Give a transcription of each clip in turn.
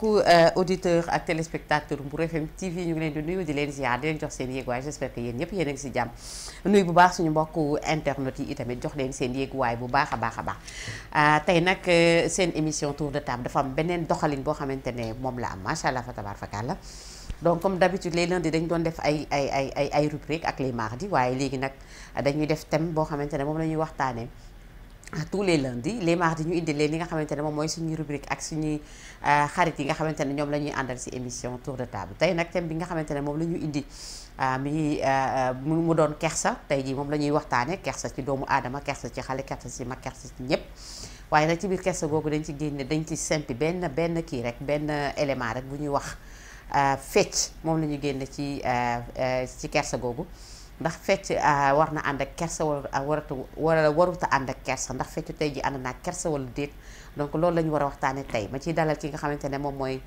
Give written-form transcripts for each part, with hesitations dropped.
mbokku auditeur ak téléspectateur Mbour FM TV ñu ngi leen di nuyu di leen ziar di leen jox seen yéeguwaay j'espère que yéen ñëpp yéen a ngi si jàmm nuyu bu baax suñu mbokku internet yi itamit jox leen seen yéeguwaay bu baax a baax a baax tey nag seen émission tour de table dafa am beneen doxalin boo xamante ne moom la am macha allah fa tabaarkalla donc comme d'habitude les lundis dañ doon def ay rubrique ak les mardis waaye léegi nag dañuy def thème boo xamante ne moom la ñuy waxtaanee tous les lundis les mardis ñu indi leen li nga xamante ne moom mooy suñuy rubrique ak suñuy xarit yi nga xamante ne ñoom la ñuy àndal ci émission tour de table tey nag thème bi nga xamante ne moom la ñu indi mu doon kersa tey jii moom la ñuy waxtaane kersa ci doomu aadama kersa ci xale kersa ci mag kersa ci ñëpp waaye nag ci biir kersa googu dañ ci génne dañ ci sempi benn kii rek benn élément rek bu ñuy wax fecc moom la ñu génne ci kersa googu ndax fecc war na ànd ak kersa waruta ànd ak kersa ndax fecc tey ji ànd naa kersa wala déet donc loolu la ñu war a waxtaane tey ma ciy dalal ki nga xamante ne moom mooy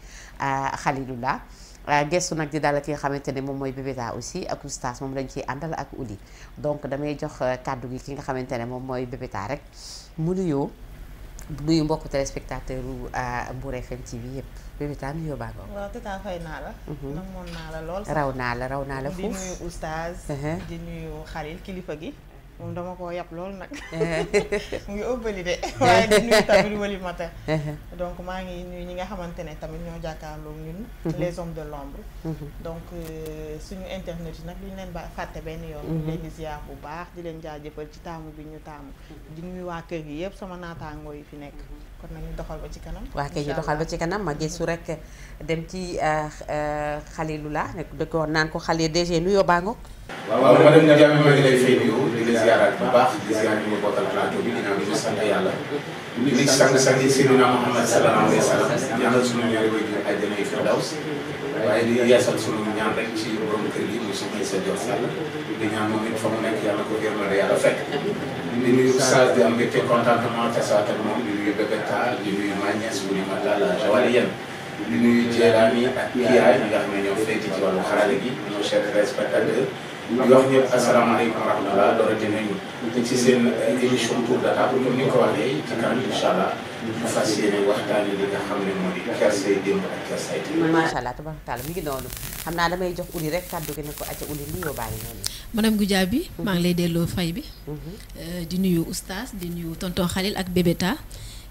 Khalilullah gestu nag di dalal ki nga xamante ne moom mooy Bébéta aussi ak oustaz moom lañu ciy àndal ak Uli donc damay jox kàddu gi ki nga xamante ne moom mooy Bébéta rek mu nuyu mbokku téléspectateur Mbour FM TV yëpp Bébéta nuyoo baa ngoog. waaw tata fay naa la. namoon naa la lool. raw naa la foofu di nuyu oustaz. di nuyu Khalil kilifa gi. moom dama koo yab lool nag. mu ngi ëppali de waaye di nuyu tamit wali matin. donc maa ngi nuyu ñi nga xamante ne tamit ñoo jàkkaarloo ñun. les hommes de l'ombre. donc suñu internet yi nag duñu leen fàtte benn yoon. ñu leen di ziar bu baax di leen jaajëfal ci taamu bi ñu taamu. di nuyu waa kër gi yëpp sama naataangoo yi fi nekk. kon nag ñu doxal ba ci kanam. waa kay ñu doxal ba ci kanam ma gëstu rek dem ci Khalilullah da ko naan ko xale DG nuyoo baa ngoog. waaw madame Ndiame maa ngi lay fay nuyu di la ziaraat bu baax di ziar ñu ma bokkal plateau bi ginnaaw bi ñu sant yàlla. di nuyu sang-sang yi Seydina Muhammad sallallahu alayhi wa sallam ñaanal sunu ñaari waajur àjjana yi firdaws waaye di yeesal sunu ñaan rek ci borom kër gi muy soxna Issa Dior Sall di ñaan moom it fa mu nekk yàlla ko yërmande yàlla fekk. di nuyu Oustaz di am mbégte contentement te saa ak moom di nuyu Bébéta di nuyu Magnès bu ñu mën la Jawaliyen di nuyu Jéelaani ak Kiyaay ñi nga xam ne ñoo féeti ci wàllu xarale gi nos chers téléspectateurs di wax ñëpp asalaamaaleykum wa rahmatulah doorate nañu ci seen émission tour de table comme ni nga ko waxee ci kanam incha allah ñu fas yéene waxtaanee li nga xam ne moo di kersay démb ak kersay tey. macha allah tabaarkalla mi ngi noonu xam naa damay jox Uli rek kàddu gi ne ko acca Uli nuyoo baa ngi noonu. madame Goudiaby maa ngi lay delloo fay bi. di nuyu oustaz di nuyu tonton Khalil ak Bébéta.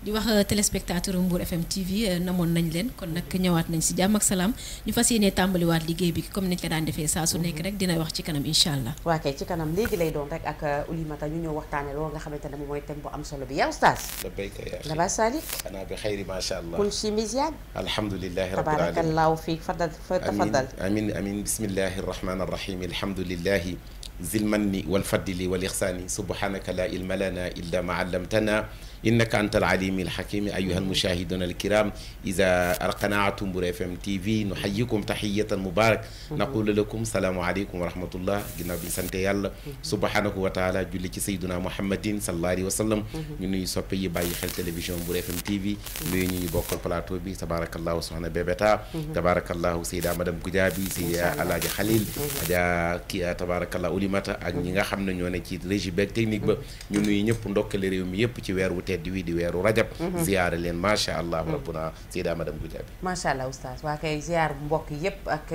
di wax téléspectateur Mbour FM TV namoon nañ leen kon nag ñëwaat nañ si jàmm ak salaam ñu fas yéenee tàmbaliwaat liggéey bi comme niñ ko daan defee saa su nekk rek dina wax ci kanam incha allah. waa kay ci kanam léegi lay doon rek ak Oulimata ñu ñëw waxtaane loolu nga xamante ne moom mooy thème bu am solo bi yaa oustaz. labbayka yaa Naba Salik. xanaa bi xayri macha allah. kun si misiaan. alhamdulilahi rabbil alamin tabarakallahu fiik tafaddal. amin bismillahi rahmani rahim alhamdulilahi zil manni wal fadli wal ixsaani subhanaka la ilma lana illa ma allamtana innaka anta al-alim al-hakim ayyuha al-mushahidun al-kiram idha qana'tum Mbour FM TV nuhayyikum tahiyatan mubarak naqulu lakum salaamu alaykum wa rahmatullah ginnaaw bi sante yàlla subhanahu wa taala julli ci sayyiduna muhammadin sallallahu alayhi wa sallam ñu nuyu soppe yi bàyyi xel télévision Mbour FM TV nuyu ñu bokkal plateau bi tabarakallahu soxna Bébéta tabarakallahu sayda madame Goudiaby sayda alaaji Khalil aja ki tabarakallahu Oulimata ak ñi nga xam ne ñoo ne ci régie beeg technique ba ñu nuyu ñëpp ndokkale réew mi yëpp ci weer wu tedd wi di weeru rajab ziyaare leen macha allah rabbuna sayda madame Goudiaby macha allah oustaz waa kay ziar mbokk yëpp ak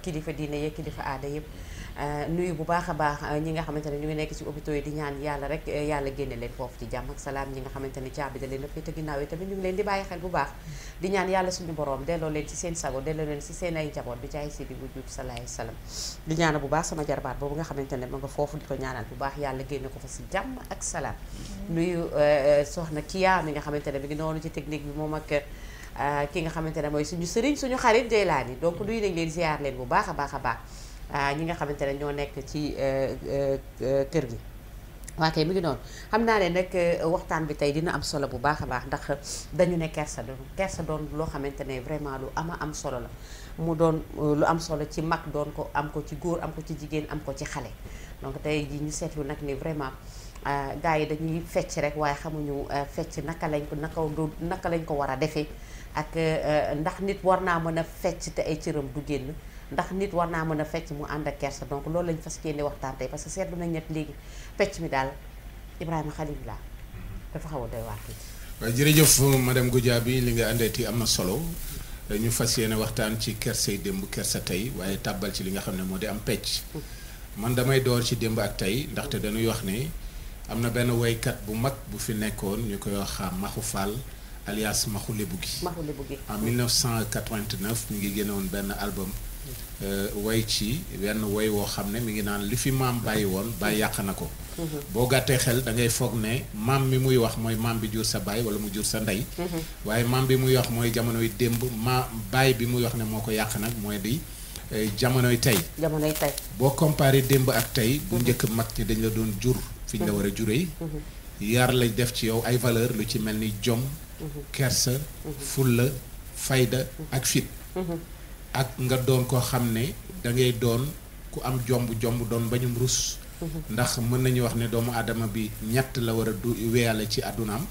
kilifa diine yeeg kilifa aada yëpp nuyu bu baax a baax ñi nga xamante ne ñu ngi nekk ci hôpitaux yi di ñaan yàlla rek yàlla génne leen foofu ci jàmm ak salaam ñi nga xamante ne caabi da leen a féete ginnaaw yi tamit ñu ngi leen di bàyyi xel bu baax di ñaan yàlla suñu borom delloo leen ci seen sago delloo leen ci seen ay njaboot bi jaay si di wujud salaay salaam di ñaanal bu baax sama jarbaat boobu nga xamante ne ma nga foofu di ko ñaanal bu baax yàlla génne ko fa si jàmm ak salaam nuyu soxna Kiya mi nga xamante ne mi ngi noonu ci technique bi moom ak ki nga xamante ne mooy suñu sëriñ suñu xarit Jeylaani donc nuyu nañ leen ziar leen bu baax a baax a baax ñi nga xamante ne ñoo nekk ci kër gi waa kay mi ngi noonu xam naa ne nag waxtaan bi tey dina am solo bu baax a baax ndax dañu ne kersa doon loo xamante ne vraiment lu am solo la mu doon lu am solo ci mag doon ko am ko ci góor am ko ci jigéen am ko ci xale donc tey ji ñu seetlu nag ni vraiment gars yi dañuy fecc rek waaye xamuñu fecc naka lañ ko war a defee ak ndax nit war naa mën a fecc te ay cëram du génn ndax nit war naa mën a fecc mu ànd ak kersa donc loolu lañ fas yéene waxtaan tey parce que seetlu nañ net léegi fecc mi daal Ibrahima Khalilullah dafa xaw a doy waar tuuti. waaw jërëjëf madame Goudiaby li nga àndeeti am na solo ñu fas yéene waxtaan ci kersay démb kersa tey waaye tàbbal ci li nga xam ne moo di am pecc. man damay door ci démb ak tey ndaxte dañuy wax ne am na benn woykat bu mag bu fi nekkoon ñu koy wax Maxu Fall alias Maxu Lebu gi. En 1989 mi ngi génnewoon benn album. way ci benn woy woo xam ne mi ngi naan li fi maam bàyyi woon bàyyi yàq na ko. boo gàttee xel da ngay foog ne maam mi muy wax mooy maam bi jur sa baay wala mu jur sa ndey. waaye maam bi muy wax mooy jamonoy démb baay bi muy wax ne moo ko yàq nag mooy di jamonoy tey. boo comparé démb ak tey. bu njëkk mag ñi dañ la doon jur fi ñu la war a juree. yar lañ def ci yow ay valeur lu ci mel ni jom. kersa. fulla fayda ak fit. ak nga doon koo xam ne da ngay doon ku am jomb doon bañum rus. ndax mën nañu wax ne doomu aadama bi ñett la war a weyale ci àddunaam.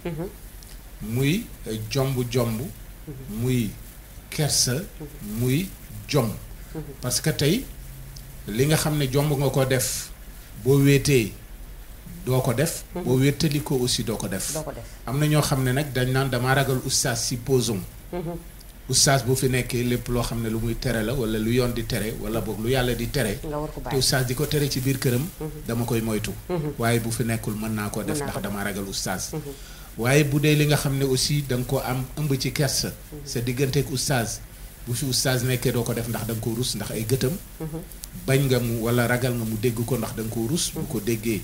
muy jomb muy kersa muy jom. parce que tey li nga xam ne jomb nga ko def boo wéetee doo ko def. boo wéetali ko aussi doo ko def. am na ñoo xam ne nag dañ naan dama ragal oustaz si posum. oustaz bu fi nekkee lépp loo xam ne lu muy tere la wala lu yoon di tere wala boog lu yàlla di tere. te oustaz di ko tere ci biir këram. dama koy moytu. waaye bu fi nekkul mën naa koo def ndax dama ragal oustaz. waaye bu dee li nga xam ne aussi da nga ko am ëmb ci kersa. sa digganteeg oustaz bu fi oustaz nekkee doo ko def ndax da nga ko rus ndax ay gëtam. bañ nga mu wala ragal nga mu dégg ko ndax da nga ko rus. bu ko déggee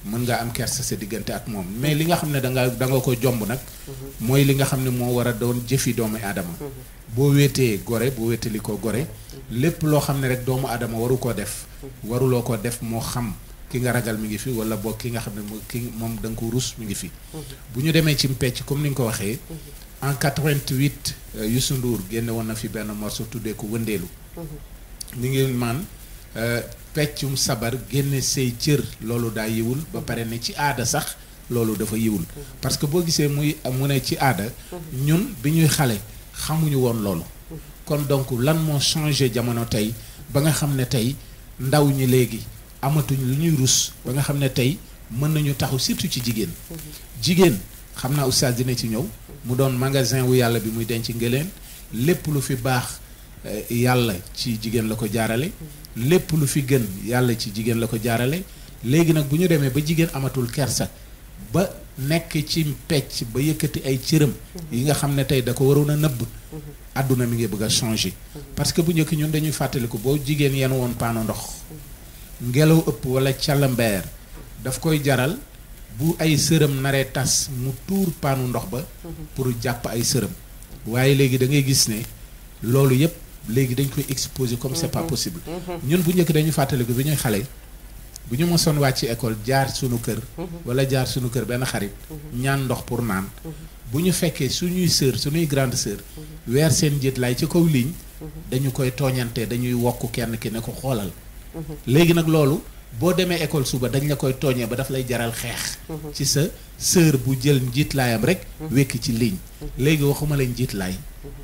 mën nga am kersa sa diggante ak moom mais li nga xam ne da nga ko jomb nag. mooy li nga xam ne moo war a doon jëfi doomu aadama. boo wéetee gore boo wéetali ko gore. lépp loo xam ne rek doomu aadama waru koo def. waruloo ko def moo xam ki nga ragal mi ngi fi wala boog ki nga xam ne moom da nga ko rus mi ngi fi. bu ñu demee ci mpecc comme ni nga ko waxee. en 88 Youssou Ndour génne woon na fi benn morceau tuddee ko wëndeelu. mi ngi man peccum sabar génne say cër loolu daa yiwul ba pare ne ci aada sax loolu dafa yiwul parce que boo gisee mu ne ci aada ñun bi ñuy xale xamuñu woon loolu kon donc lan moo changé jamono tey ba nga xam ne tey ndaw ñi léegi amatuñ lu ñuy rus ba nga xam ne tey mën nañu taxu surtout ci jigéen xam naa oustaz dina ci ñëw mu doon magasin wu yàlla bi muy denc ngeleen lépp lu fi baax yàlla ci jigéen la ko jaarale lépp lu fi gën yàlla ci jigéen la ko jaarale léegi nag bu ñu demee ba jigéen amatul kersa ba nekk ci pecc ba yëkkati ay cëram yi nga xam ne tey da ko waroon a nëbb àdduna mi ngi bëgg a changer parce que bu njëkk ñun dañuy fàttaliku boo jigéen yenn woon paano ndox ngelaw ëpp wala calambeer daf koy jaral bu ay sërëm naree tas mu tuur paanu ndox ba pour jàpp ay sërëm waaye léegi da ngay gis ne loolu yépp léegi dañ koy exposer comme c'est pas possible ñun bu njëkk dañu fàttaliku bi ñuy xale bu ñu mosoon wàcc école jaar sunu kër wala jaar sunu kër benn xarit ñaan ndox pour naan bu ñu fekkee suñuy sœur suñuy grande sœur weer seen njiit laay ci kaw ligne dañu koy tooñante dañuy wokk kenn ki ne ko xoolal léegi nag loolu boo demee école suba dañ la koy tooñee ba daf lay jaral xeex ci sa sœur bu jël njiitlaayam rek wekk ci ligne léegi waxuma la njiitlaay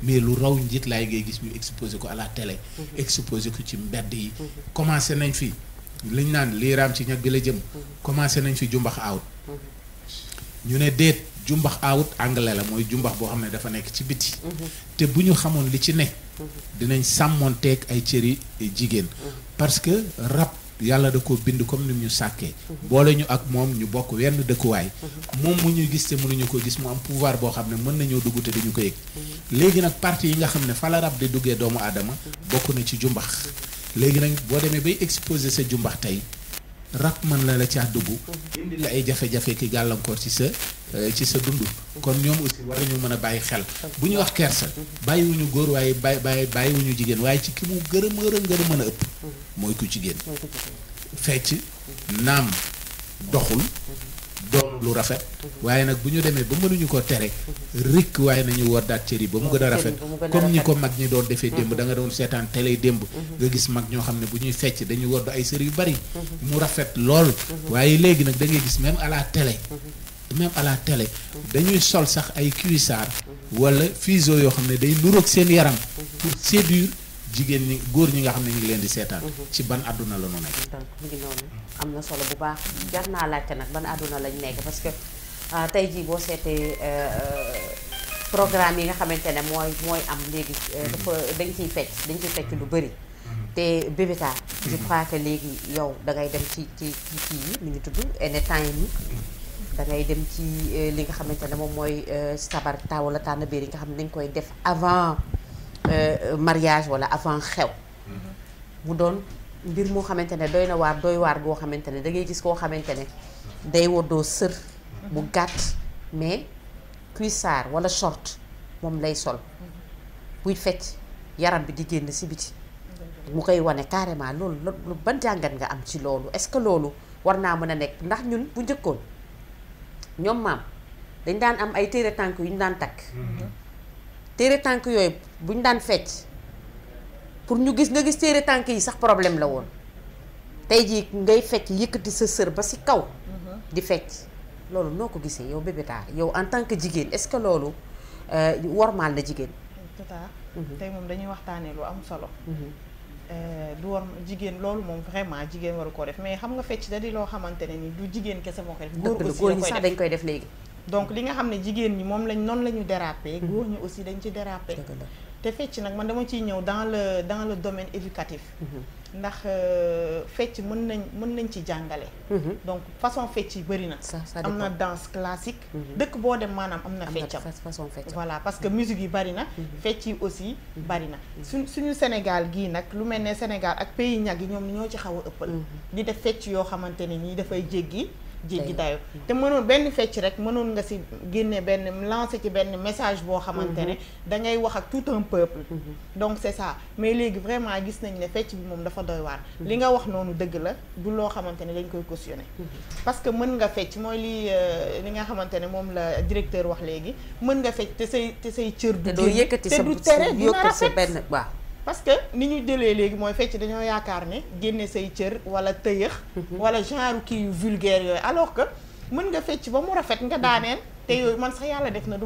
mais lu raw njiitlaay ngay gis ñu exposé ko à la télé exposé ko ci mbedd yi commencé nañ fi liñ naan lii raam ci ñag bi la jëm commencé nañ fi jumbax out ñu ne déet jumbax out anglais la mooy jumbax boo xam ne dafa nekk ci biti te bu ñu xamoon li ci nekk dinañ sàmmoonteeg ay cëri jigéen parce que rab yàlla da ko bind comme ni ñu sàkkee boole ñu ak moom ñu bokk wenn dëkkuwaay moom mu ñu gis te mënuñu ko gis mu am pouvoir boo xam ne mën nañoo dugg te duñu ko yëg léegi nag partie yi nga xam ne fa la rab di duggee doomu aadama bokk na ci jumbax léegi nag boo demee bay exposer sa jumbax tey rab mën la caa dugg indi la ay jafe-jafe ki gàllankoor ci sa dund kon ñoom aussi war nañu mën a bàyyi xel bu ñu wax kersa bàyyiwuñu góor waaye bàyyiwuñu jigéen waaye ci ki mu gën a mën a ëpp mooy ku jigéen fecc naam doxul doon lu rafet waaye nag bu ñu demee ba mënuñu ko tere rikk waaye nañu war daat cër yi ba mu gën a rafet comme ñi ko mag ñi doon defee démb da nga doon seetaan télé démb nga gis mag ñoo xam ne bu ñuy fecc dañuy war ay sër yu bari mu rafet lool waaye léegi nag da ngay gis même à la télé dañuy sol sax ay cuissard wala fiso yoo xam ne day nuroog seen yaram pour séduire jigéen ñi góor ñi nga xam ne ñu ngi leen di seetaan ci ban àdduna la ñu nekk donc mu ngi noonu am na solo bu baax jar naa laajte nag ban àdduna lañ nekk parce que tey jii boo seetee programme yi nga xamante ne mooy am léegi dafa dañ ciy fecc lu bëri te Bébéta je crois que léegi yow dangay dem ci kii yi mi ngi tudd anytime yi dangay dem ci li nga xamante ne moom mooy sabar taw wala tànn biir yi nga xam ne dañ koy def avant mariage wala avant xew mu doon mbir moo xamante ne doy waar goo xamante ne da ngay gis koo xamante ne day woddoo sër bu gàtt mais cuissard wala short moom lay sol buy fecc yaram bi di génn si biti mu koy wane carrément loolu ban jàngat nga am ci loolu est-ce que loolu war naa mën a nekk ndax ñun bu njëkkoon ñoom maam dañ daan am ay téere tànk yu ñu daan takk téere tànk yooyu bu ñu daan fecc pour ñu gis nga gis téere tànk yi sax problème la woon tey jii ngay fecc yëkkati sa sër ba si kaw di fecc loolu noo ko gisee yow Bébéta yow en tant que jigéen est-ce que loolu wormaal na jigéen tata tey moom dañuy waxtaanee lu am solo du war jigéen loolu moom vraiment jigéen waru koo def mais xam nga fecc da di loo xamante ne ni du jigéen kese moo koy def góor ñi sax dañ koy def léegi donc li nga xam ne jigéen ñi moom lañ noonu la ñu dérapé góor ñi aussi dañ ci dérapé te fecc nag man dama ciy ñëw dans le domaine éducatif ndax fecc mën nañ ci jàngale donc façon fecc yi bëri na am na danse classique dëkk boo dem maanaam am na feccam façon fecc voilà parce que musique yi bëri na fecc yi aussi bëri na suñu Sénégal gii nag lu mel ne Sénégal ak pays ñag yi ñoom ñoo ci xaw a ëppal di def fecc yoo xamante ne nii dafay jéggi dayo te mënoon benn fecc rek mënoon nga si génne benn lancer ci benn message boo xamante ne dangay wax ak tout un peuple donc c'est ça mais léegi vraiment gis nañ ne fecc bi moom dafa doy waar li nga wax noonu dëgg la du loo xamante ne dañ koy cautionner parce que mën nga fecc mooy li nga xamante ne moom la directeur wax léegi mën nga fecc te say cër du te du tere dina rafet benn waaw parce que ni ñu jëlee léegi mooy fecc dañoo yaakaar ne génne say cër wala tëyëx wala genre kii yu vulgaire yooyu alors que mën nga fecc ba mu rafet nga daaneel te yooyu man sax yàlla def na du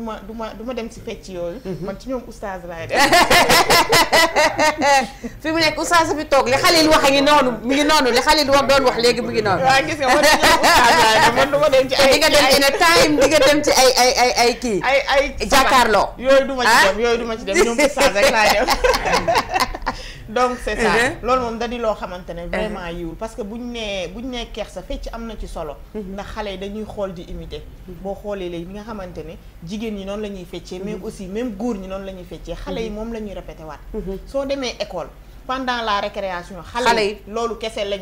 ma dem si fecc yooyu man ci ñoom oustaz laay def fi mu nekk oustaz bi toog li Xalil wax a ngi noonu mi ngi noonu li Xalil wax doon wax léegi mu ngi noonu waaw gis nga man ci ñoom oustaz laay def man du ma dem ci ay di nga dem ci ne time di nga dem ci ay kii ay jàkkaarloo yooyu du ma ci dem ñoom oustaz rek laay def donc c'est ça loolu moom da di loo xamante ne vraiment yiwul parce que buñ nee kersa fecc am na ci solo ndax xale yi dañuy xool di imiter boo xoolee léegi bi nga xamante ne jigéen ñi noonu la ñuy feccee mais aussi même góor ñi noonu la ñuy feccee xale yi moom la ñuy répété waat soo demee école pendant la récréation xale yi loolu kese la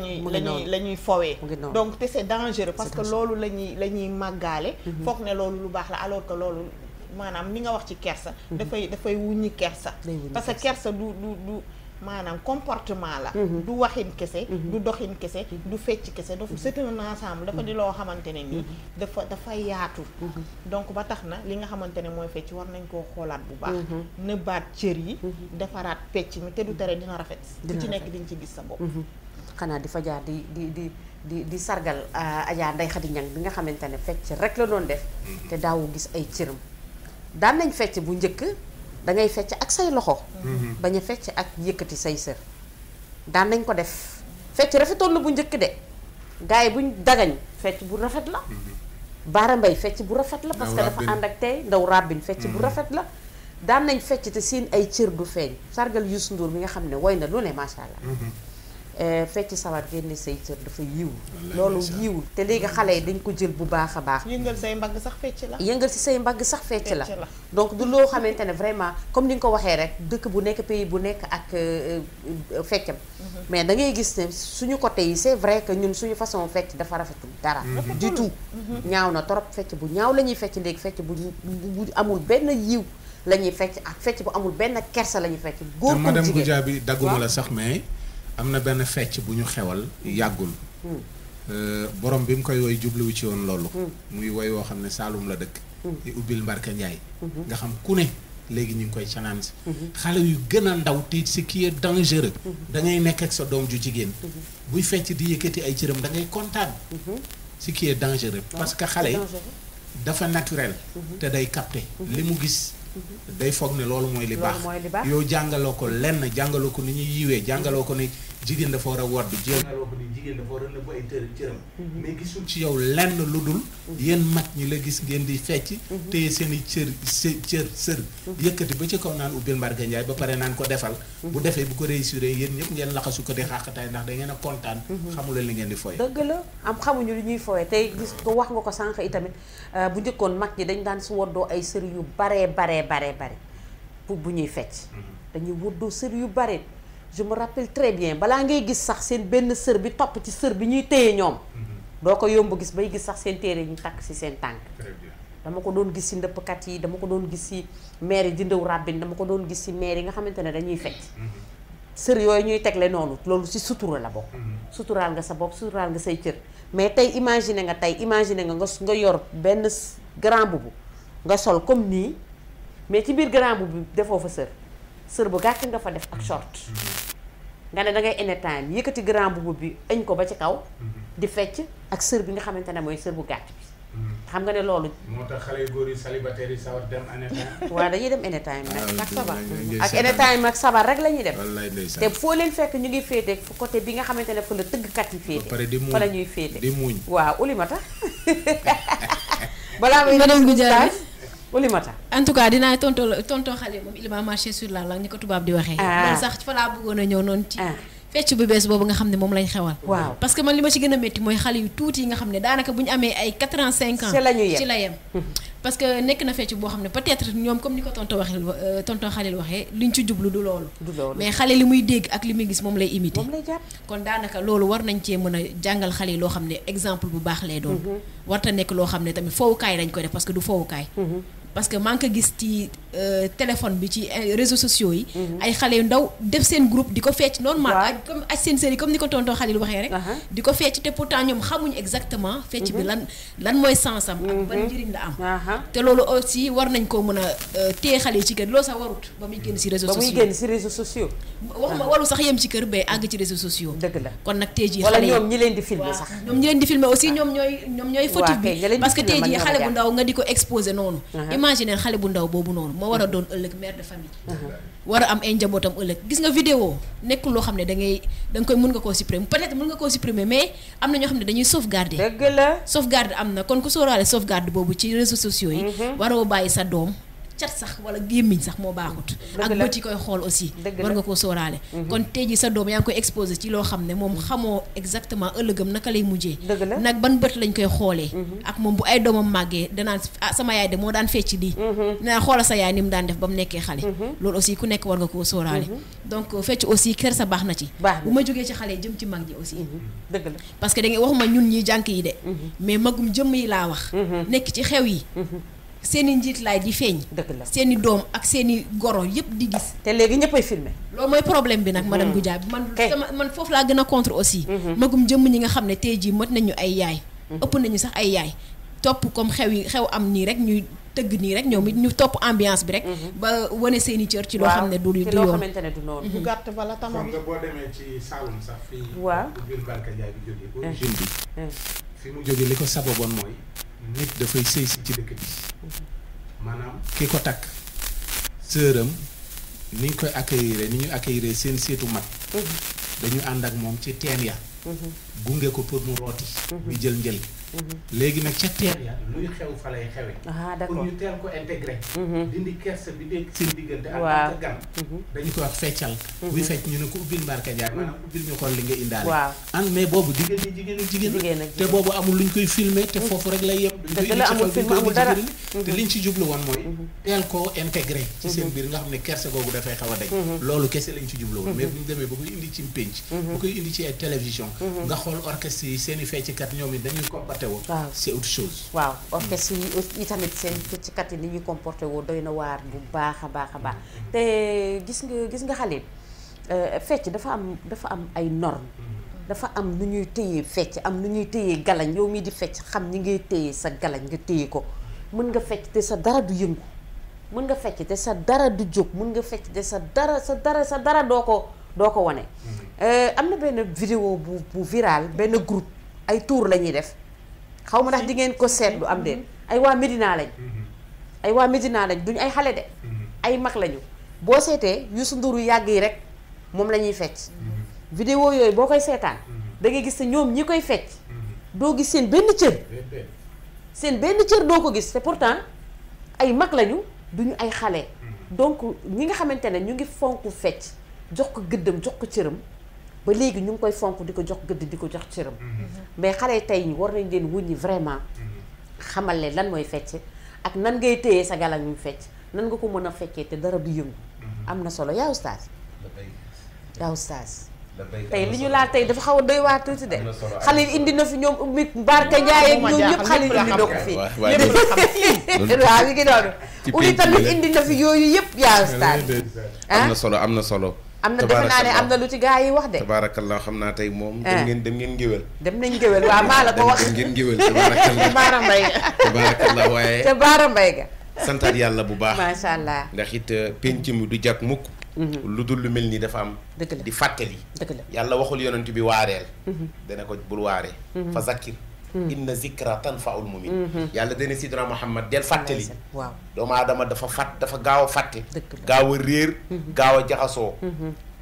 ñuy fowee donc te c'est dangereux parce que loolu la ñuy màggaale foog ne loolu lu baax la alors que loolu maanaam li nga wax ci kersa dafay wuññi kersa parce que kersa du maanaam comportement la du waxin kese du doxin kese du fecc kese dafa c'est un ensemble dafa di loo xamante ne nii dafa yaatu donc ba tax na li nga xamante ne mooy fecc war nañ koo xoolaat bu baax nëbbaat cër yi defaraat fecc mi te du tere dina rafet du ci nekk diñ ci gis sa bopp xanaa di fa jaar di sargal Adja Ndeye Khady Niang bi nga xamante ne fecc rek la doon def te daawu gis ay cëram daan nañ fecc bu njëkk da ngay fecc ak say loxo bañ a fecc ak yëkkati say sër daan nañ ko def fecc rafetoon na bu njëkk de gars yi buñ dagañ fecc bu rafet la Baara Mbay fecc bu rafet la parce que dafa ànd ak tey ndaw ràbbin fecc bu rafet la daan nañ fecc te seen ay cër du feeñ sargal Youssou Ndour mi nga xam ne woy na lu ne macha allah fecc sawar génne say cër dafa yiw loolu yiwul te léegi xale yi dañ ko jël bu baax a baax yëngal say mbagg sax fecc la yëngal si say mbagg sax fecc la donc du loo xamante ne vraiment comme ni nga ko waxee rek dëkk bu nekk pays bu nekk ak feccam mais da ngay gis ne suñu côté yi c'est vrai que ñun suñu façon fecc dafa rafetul dara du tout ñaaw na trop fecc bu ñaaw la ñuy fecc léegi fecc bu amul benn yiw la ñuy fecc ak fecc bu amul benn kersa la ñuy fecc góor ko madame Goudiaby dagguma la sax mais am na benn fecc bu ñu xewal yàggul borom bi mu koy woy jubluwu ci woon loolu muy woy woo xam ne Saalum la dëkk di ubbil Mbarka Njaay nga xam ku ne léegi ñu ngi koy challenge xale yu gën a ndaw te ce qui est dangereux da ngay nekk ak sa doom ju jigéen buy fecc di yëkkati ay cëram da ngay kontaan ce qui est dangereux parce que xale dafa naturel te day capter li mu gis day foog ne loolu mooy li baax yow jàngaloo ko lenn jàngaloo ko ni ñuy yiwee jàngaloo ko ni jigéen dafa war a wodd jéem nga wax ni jigéen dafa war a nëbb ay cëram mais gisul ci yow lenn lu dul yéen mag ñi la gis ngeen di fecc téye seen i sër yëkkati ba ci kaw naan ubbil mbarga njaay ba pare naan ko defal bu defee bu ko réussir yéen ñëpp ngeen laxasu ko di xàqataay ndax da ngeen a kontaan xamula li ngeen di foye dëgg la xamuñu li ñuy foye tey gis ko wax nga ko sànq itamit bu njëkkoon mag ñi dañ daan su woddoo ay sër yu bare pour bu ñuy fecc dañuy woddoo sër yu bare je me rappelle très bien balaa ngay gis sax seen benn sër bi topp ci sër bi ñuy téye ñoom doo ko yomb gis bay gis sax seen téere ñu takk ci seen tànk dama ko doon gis ci ndëppkat yi dama ko doon gis ci maire yi di ndëw ràbbin dama ko doon gis ci maire yi nga xamante ne dañuy fecc sër yooyu ñuy tegle noonu loolu ci sutura la bokk suturaal nga sa bopp suturaal nga say cër mais tey imaginer nga yor benn grand boubou nga sol comme nii mais ci biir grand boubou bi defoo fa sër bu gàtt nga fa def ak short nga ne da ngay anytime yëkkati grand boubou bi añ ko ba ci kaw di fecc ak sër bi nga xamante ne mooy sër bu gàtt bi xam nga ne loolu moo tax xale yu góor yi célibataire yi sawar dem anytime waaw dañuy dem anytime nag ak sabar ak anytime ak sabar rek la ñuy dem te foo leen fekk ñu ngi féete côté bi nga xamante ne fa la tëggkat yi féete fa la ñuy féete di muuñ waaw Oulimata balaa may Oulimata en tout cas dinaa tonton xale moom il va marcher sur la langue ni ko tubaab di waxee loolu sax fa laa bëggoon a ñëw noonu ci fecc bu bees boobu nga xam ne moom lañ xewal waaw parce que man li ma ci gën a métti mooy xale yu tuuti yi nga xam ne daanaka bu ñu amee ay 4 ans 5 ans ci la yem parce que nekk na fecc boo xam ne peut-être ñoom comme ni ko tonton Xalil waxee liñ ci jublu du loolu mais xale li muy dégg ak li muy gis moom lay imiter kon daanaka loolu war nañ cee mën a jàngal xale yi loo xam ne exemple bu baax lay doon warta nekk loo xam ne tamit foowukaay dañ ko def parce que du foowukaay parce que maa ngi ko gis ci téléphone bi ci réseaux sociaux yi ay xale yu ndaw def seen groupe di ko fecc normal ak comme ak seen série comme ni ko tonton Xalil waxee rek di ko fecc te pourtant ñoom xamuñu exactement fecc bi lan mooy sensam ak ban njëriñ la am te loolu aussi war nañ koo mën a téye xale yi ci kër loolu sax warut ba muy génn ci réseaux sociaux waxuma waru sax yem ci kër ba àgg ci réseaux sociaux dëgg la kon nag tey jii wala ñoom ñi leen di filmer sax ñoom ñi leen di filmer aussi ñoom ñooy fautif bi parce que tey jii xale bu ndaw nga di ko exposer noonu imaginer xale bu ndaw boobu noonu moo war a doon ëllëg mère de famille war a am ay njabootam ëllëg gis nga vidéo nekkul loo xam ne da nga koy mën nga koo supprimer peut-être mën nga koo supprimer mais am na ñoo xam ne dañuy sauvegarder dëgg la sauvegarde am na kon ku sóoraale sauvegarde boobu ci réseaux sociaux yi waroo bàyyi sa doom cat sax wala gémmiñ sax moo baaxut ak bët yi koy xool aussi war nga koo sóoraale kon tey ji sa doom yaa ngi koy exposé ci loo xam ne moom xamoo exactement ëllëgam naka lay mujjee nag ban bët lañ koy xoolee ak moom bu ay doomam màggee danaan sama yaay de moo daan fecc lii danaan xoola sa yaay ni mu daan def ba mu nekkee xale loolu aussi ku nekk war nga koo sóoraale donc fecc aussi kër sa baax na ci bu ma jógee ci xale yi jëm ci mag ñi aussi dëgg la parce que da ngay waxuma ñun ñi jànk yi de mais magum jëmm yi laa wax nekk ci xew yi seeni njiit laay di feeñ seeni doom ak seeni goro yëpp di gis te léegi ñëppay filmer loolu mooy problème bi nag madame Goudiaby man foofu laa gën a contre aussi magum jëmm ñi nga xam ne tey jii mët nañu ay yaay ëpp nañu sax ay yaay topp comme xew am nii rek ñuy tëgg nii rek ñoom it ñu topp ambiance bi rek ba wane seeni cër ci loo xam ne du yoon bu gàtt bala tama bi boo demee ci Saloum sax fii waaw biir Barka Ndiaye bi jógee origine bi fi mu jógee li ko sababoon mooy nit dafay sëy si ci dëkk bi maanaam ki ko takk sëram ni ñu koy accueillir ni ñu accueillir seen seetu mag dañu ànd ak moom ci teen ya gunge ko pour mu rooti bi jël njël léegi nag ca teen ya luy xew fa lay xewe pour ñu teel ko intégré dindi kersa bi dégg seen diggante ak gan dañu ko wax feccal buy fecc ñu ne ko ubbil Mbarka Ndiaye maanaam ubbil ñu xool li nga indaale and mais boobu jigéen te boobu amul luñ koy filmer te foofu rek lay yem te liñ ci jublu woon mooy teel koo intégré ci seen biir nga xam ne kersa googu dafay xaw a dañ loolu kese lañ ci jublu woon mais bu ñu demee ba koy indi ci pénc bu koy indi ci ay télévision nga xool orchestre yi seen i fecckat ñoom it dañuy comporté woo c'est autre chose waaw orchestre yi tamit seen fecckat yi ni ñuy comporté woo doy na waar bu baax a baax a baax te gis nga xale fecc dafa am ay normes dafa am nu ñuy téyee fecc am nu ñuy téyee galañ yow mii di fecc xam ni ngay téyee sa galañ nga téye ko mën nga fecc te sa dara du yëngu mën nga fecc te sa dara du jóg mën nga fecc te sa dara doo ko wane am na benn vidéo bu viral benn groupe ay tour la ñuy def xaw ma ndax di ngeen ko seetlu am déet ay waa Médina lañ duñu ay xale de ay mag lañu boo seetee Youssou Ndour yu yàgg yi rek moom la ñuy fecc vidéo yooyu boo koy seetaan da ngay gis ne ñoom ñi koy fecc doo gis seen benn cër doo ko gis te pourtant ay mag lañu duñu ay xale donc ñi nga xamante ne ñu ngi fonk fecc jox ko gëddam jox ko cëram ba léegi ñu ngi koy fonk di ko jox gëdd di ko jox cëram mais xale tey ñi war nañ leen wuññi vraiment xamal leen lan mooy fecc ak nan ngay téye sa galañ mu fecc nan nga ko mën a feccee te dara du yëngu am na solo yaa oustaz tey li ñu laal tey dafa xaw a doy waar tuuti de xale yi indi na fi ñoom ummi Barka Ndiaye ak ñoom ñëpp xale yi indi na ko fii waaw mi ngi doonu uli tamit indi na fi yooyu yëpp yaa oustaz am na solo am na defe naa ne am na lu ci gaa yi wax de tabaarakallah xam naa tey moom dem ngeen géwél dem nañ géwél waaw maa la ko wax dem ngeen géwél tabaarakallah Baara Mbay ga tabaarakallah waaye te Baara Mbay ga santaat yàlla bu baax macha allah ndax it penc mi du jag mukk lu dul lu mel nii dafa am dëgg la di fàttali dëgg la yàlla waxul yonent bi waareel dana ko bul waaree fa zakkir inna zikra tanfaul mumin yàlla dana sidina Muhammad del fàttali waaw doomu aadama dafa gaaw a fàtte gaaw a réer gaaw a jaxasoo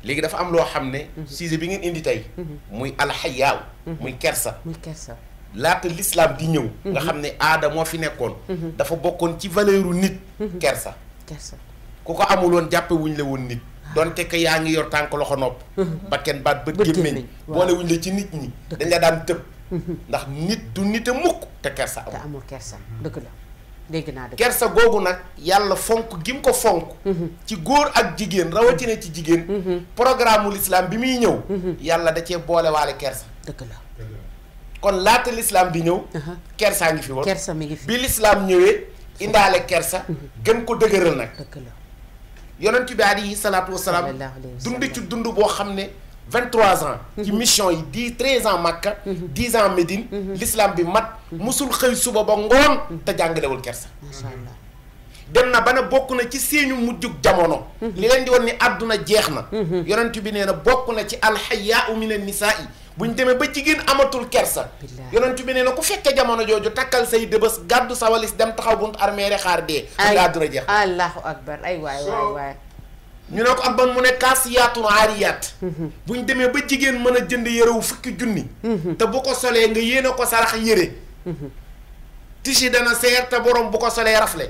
léegi dafa am loo xam ne sujet bi ngeen indi tey muy alxayaaw muy kersa laata l'islam di ñëw nga xam ne aada moo fi nekkoon dafa bokkoon ci valeuru nit kersa ku ko amuloon jàppe wuñ la woon nit donte que yaa ngi yor tànk loxo nopp bakken baat bët gémmiñ boole wuñ la ci nit ñi dañ la daan tëb ndax nit du nit a mukk te kersa amul kersa dëgg la dégg naa dëgg kersa googu nag yàlla fonk gi mu ko fonk ci góor ak jigéen rawatina ci jigéen programme l'islam bi muy ñëw yàlla da cee boole waale kersa dëgg la kon laata l'islam di ñëw kersaa ngi fi woon kersa mi ngi fi bi l'islam ñëwee indaale kersa gën ko dëgëral nag dëgg la yonent bi alayhi salaatu wasalaam dund ci dund boo xam ne 23 ans ci mission yi 13 ans Makka 10 ans Médine l'islam bi mat musul xëy suba ba ngoon te jàngalewul kersa macha allah dem na ba ne bokk na ci seenu mujjug jamono li leen di woon ni àdduna jeex na yonent bi nee na bokk na ci alxayaau min an-nisaa bu ñu demee ba jigéen amatul kersa yonent bi nee na ku fekkee jamono jooju takkal say dëbës gàddu sa walis dem taxaw buntu armée xaar dee nga àdduna jeex allahu akbar ay waay ñu ne ko ak ban mu ne kaasiyaatun aariyaat bu ñu demee ba jigéen mën a jënd yërewu fukki junni te bu ko solee nga yéene ko sarax yëre tisi dana seer te borom bu ko solee rafle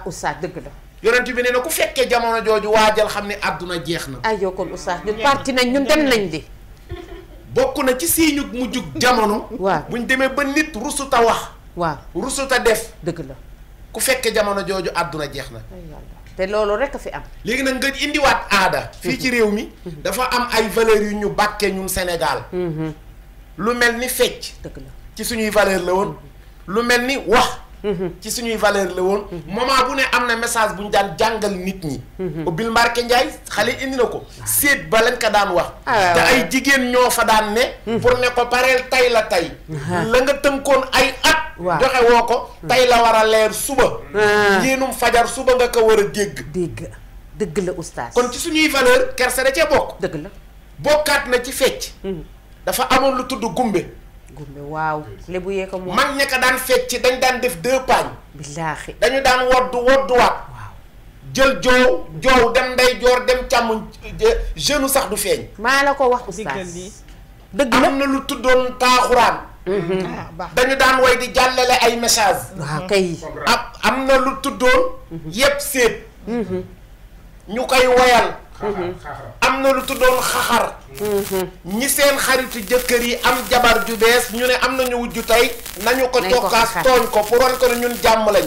oustaz dëgg la yonent bi nee na ku fekkee jamono jooju waajal xam ne àdduna jeex na ay yow kon oustaz ñun parti nañ ñun dem nañ di bokk na ci siiñu mujjug jamono waaw buñ demee ba nit rusuta wax waaw rusuta def dëgg la ku fekkee jamono jooju àdduna jeex na te loolu rek a fi am léegi nag nga indiwaat aada fii ci réew mi dafa am ay valeurs yu ñu bàkkee ñun Sénégal lu mel ni fecc dëgg la ci suñuy valeur la woon lu mel ni wax ci suñuy valeur la woon moment bu ne am na message bu ñu daan jàngal nit ñi ubbil Mbarke Ndiaye xale indi na ko séet ba lañ ko daan wax te ay jigéen ñoo fa daan ne pour ne ko pareel tay la tay la nga tënkoon ay at joxe woo ko tay la war a leer suba yéenum fajar suba nga ko war a dëgg la oustaz kon ci suñuy valeur kersa da cee bokk dëgg la bokkaat na ci fecc dafa amoon lu tudd gumbe waaw lébu yee ko moom mag ña ko daan fecc dañ daan def 2 paañ billaahi dañu daan wodduwaat waaw jël joow dem nday joor dem càmmuñ jeune sax du feeñ maa la ko wax oustaz dëgg la am na lu tuddoon taaxuraan dañu daan way di jàllale ay message waaw kay am na lu tuddoon yépp séet ñu koy woyal am na lu tuddoon xaxar ñi seen xaritu jëkkër yi am jabar ju bees ñu ne am nañu wujju tey nañu ko tokkaas tooñ ko pour wan ko ne ñun jàmm lañ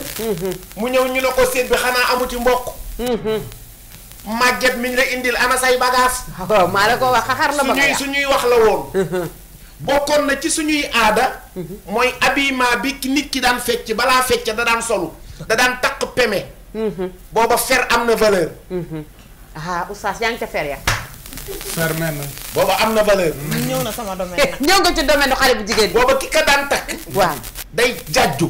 mu ñëw ñu ne ko séet bi xanaa amuti mbokk màgget mi ñu la indil ana say bagage waaw maa la ko wax xaxar la ba suñuy wax la woon bokkoon na ci suñuy aada mooy habillement bi nit ki daan fecc balaa fecc da daan solu da daan takk peme booba fer am na valeur oustaz yaa ngi ca fer ya fer men booba am na valeur ñëw na sama domaine nag ñëw nga ci domaine xale bu jigéen booba ki ka daan takk waaw day jàjju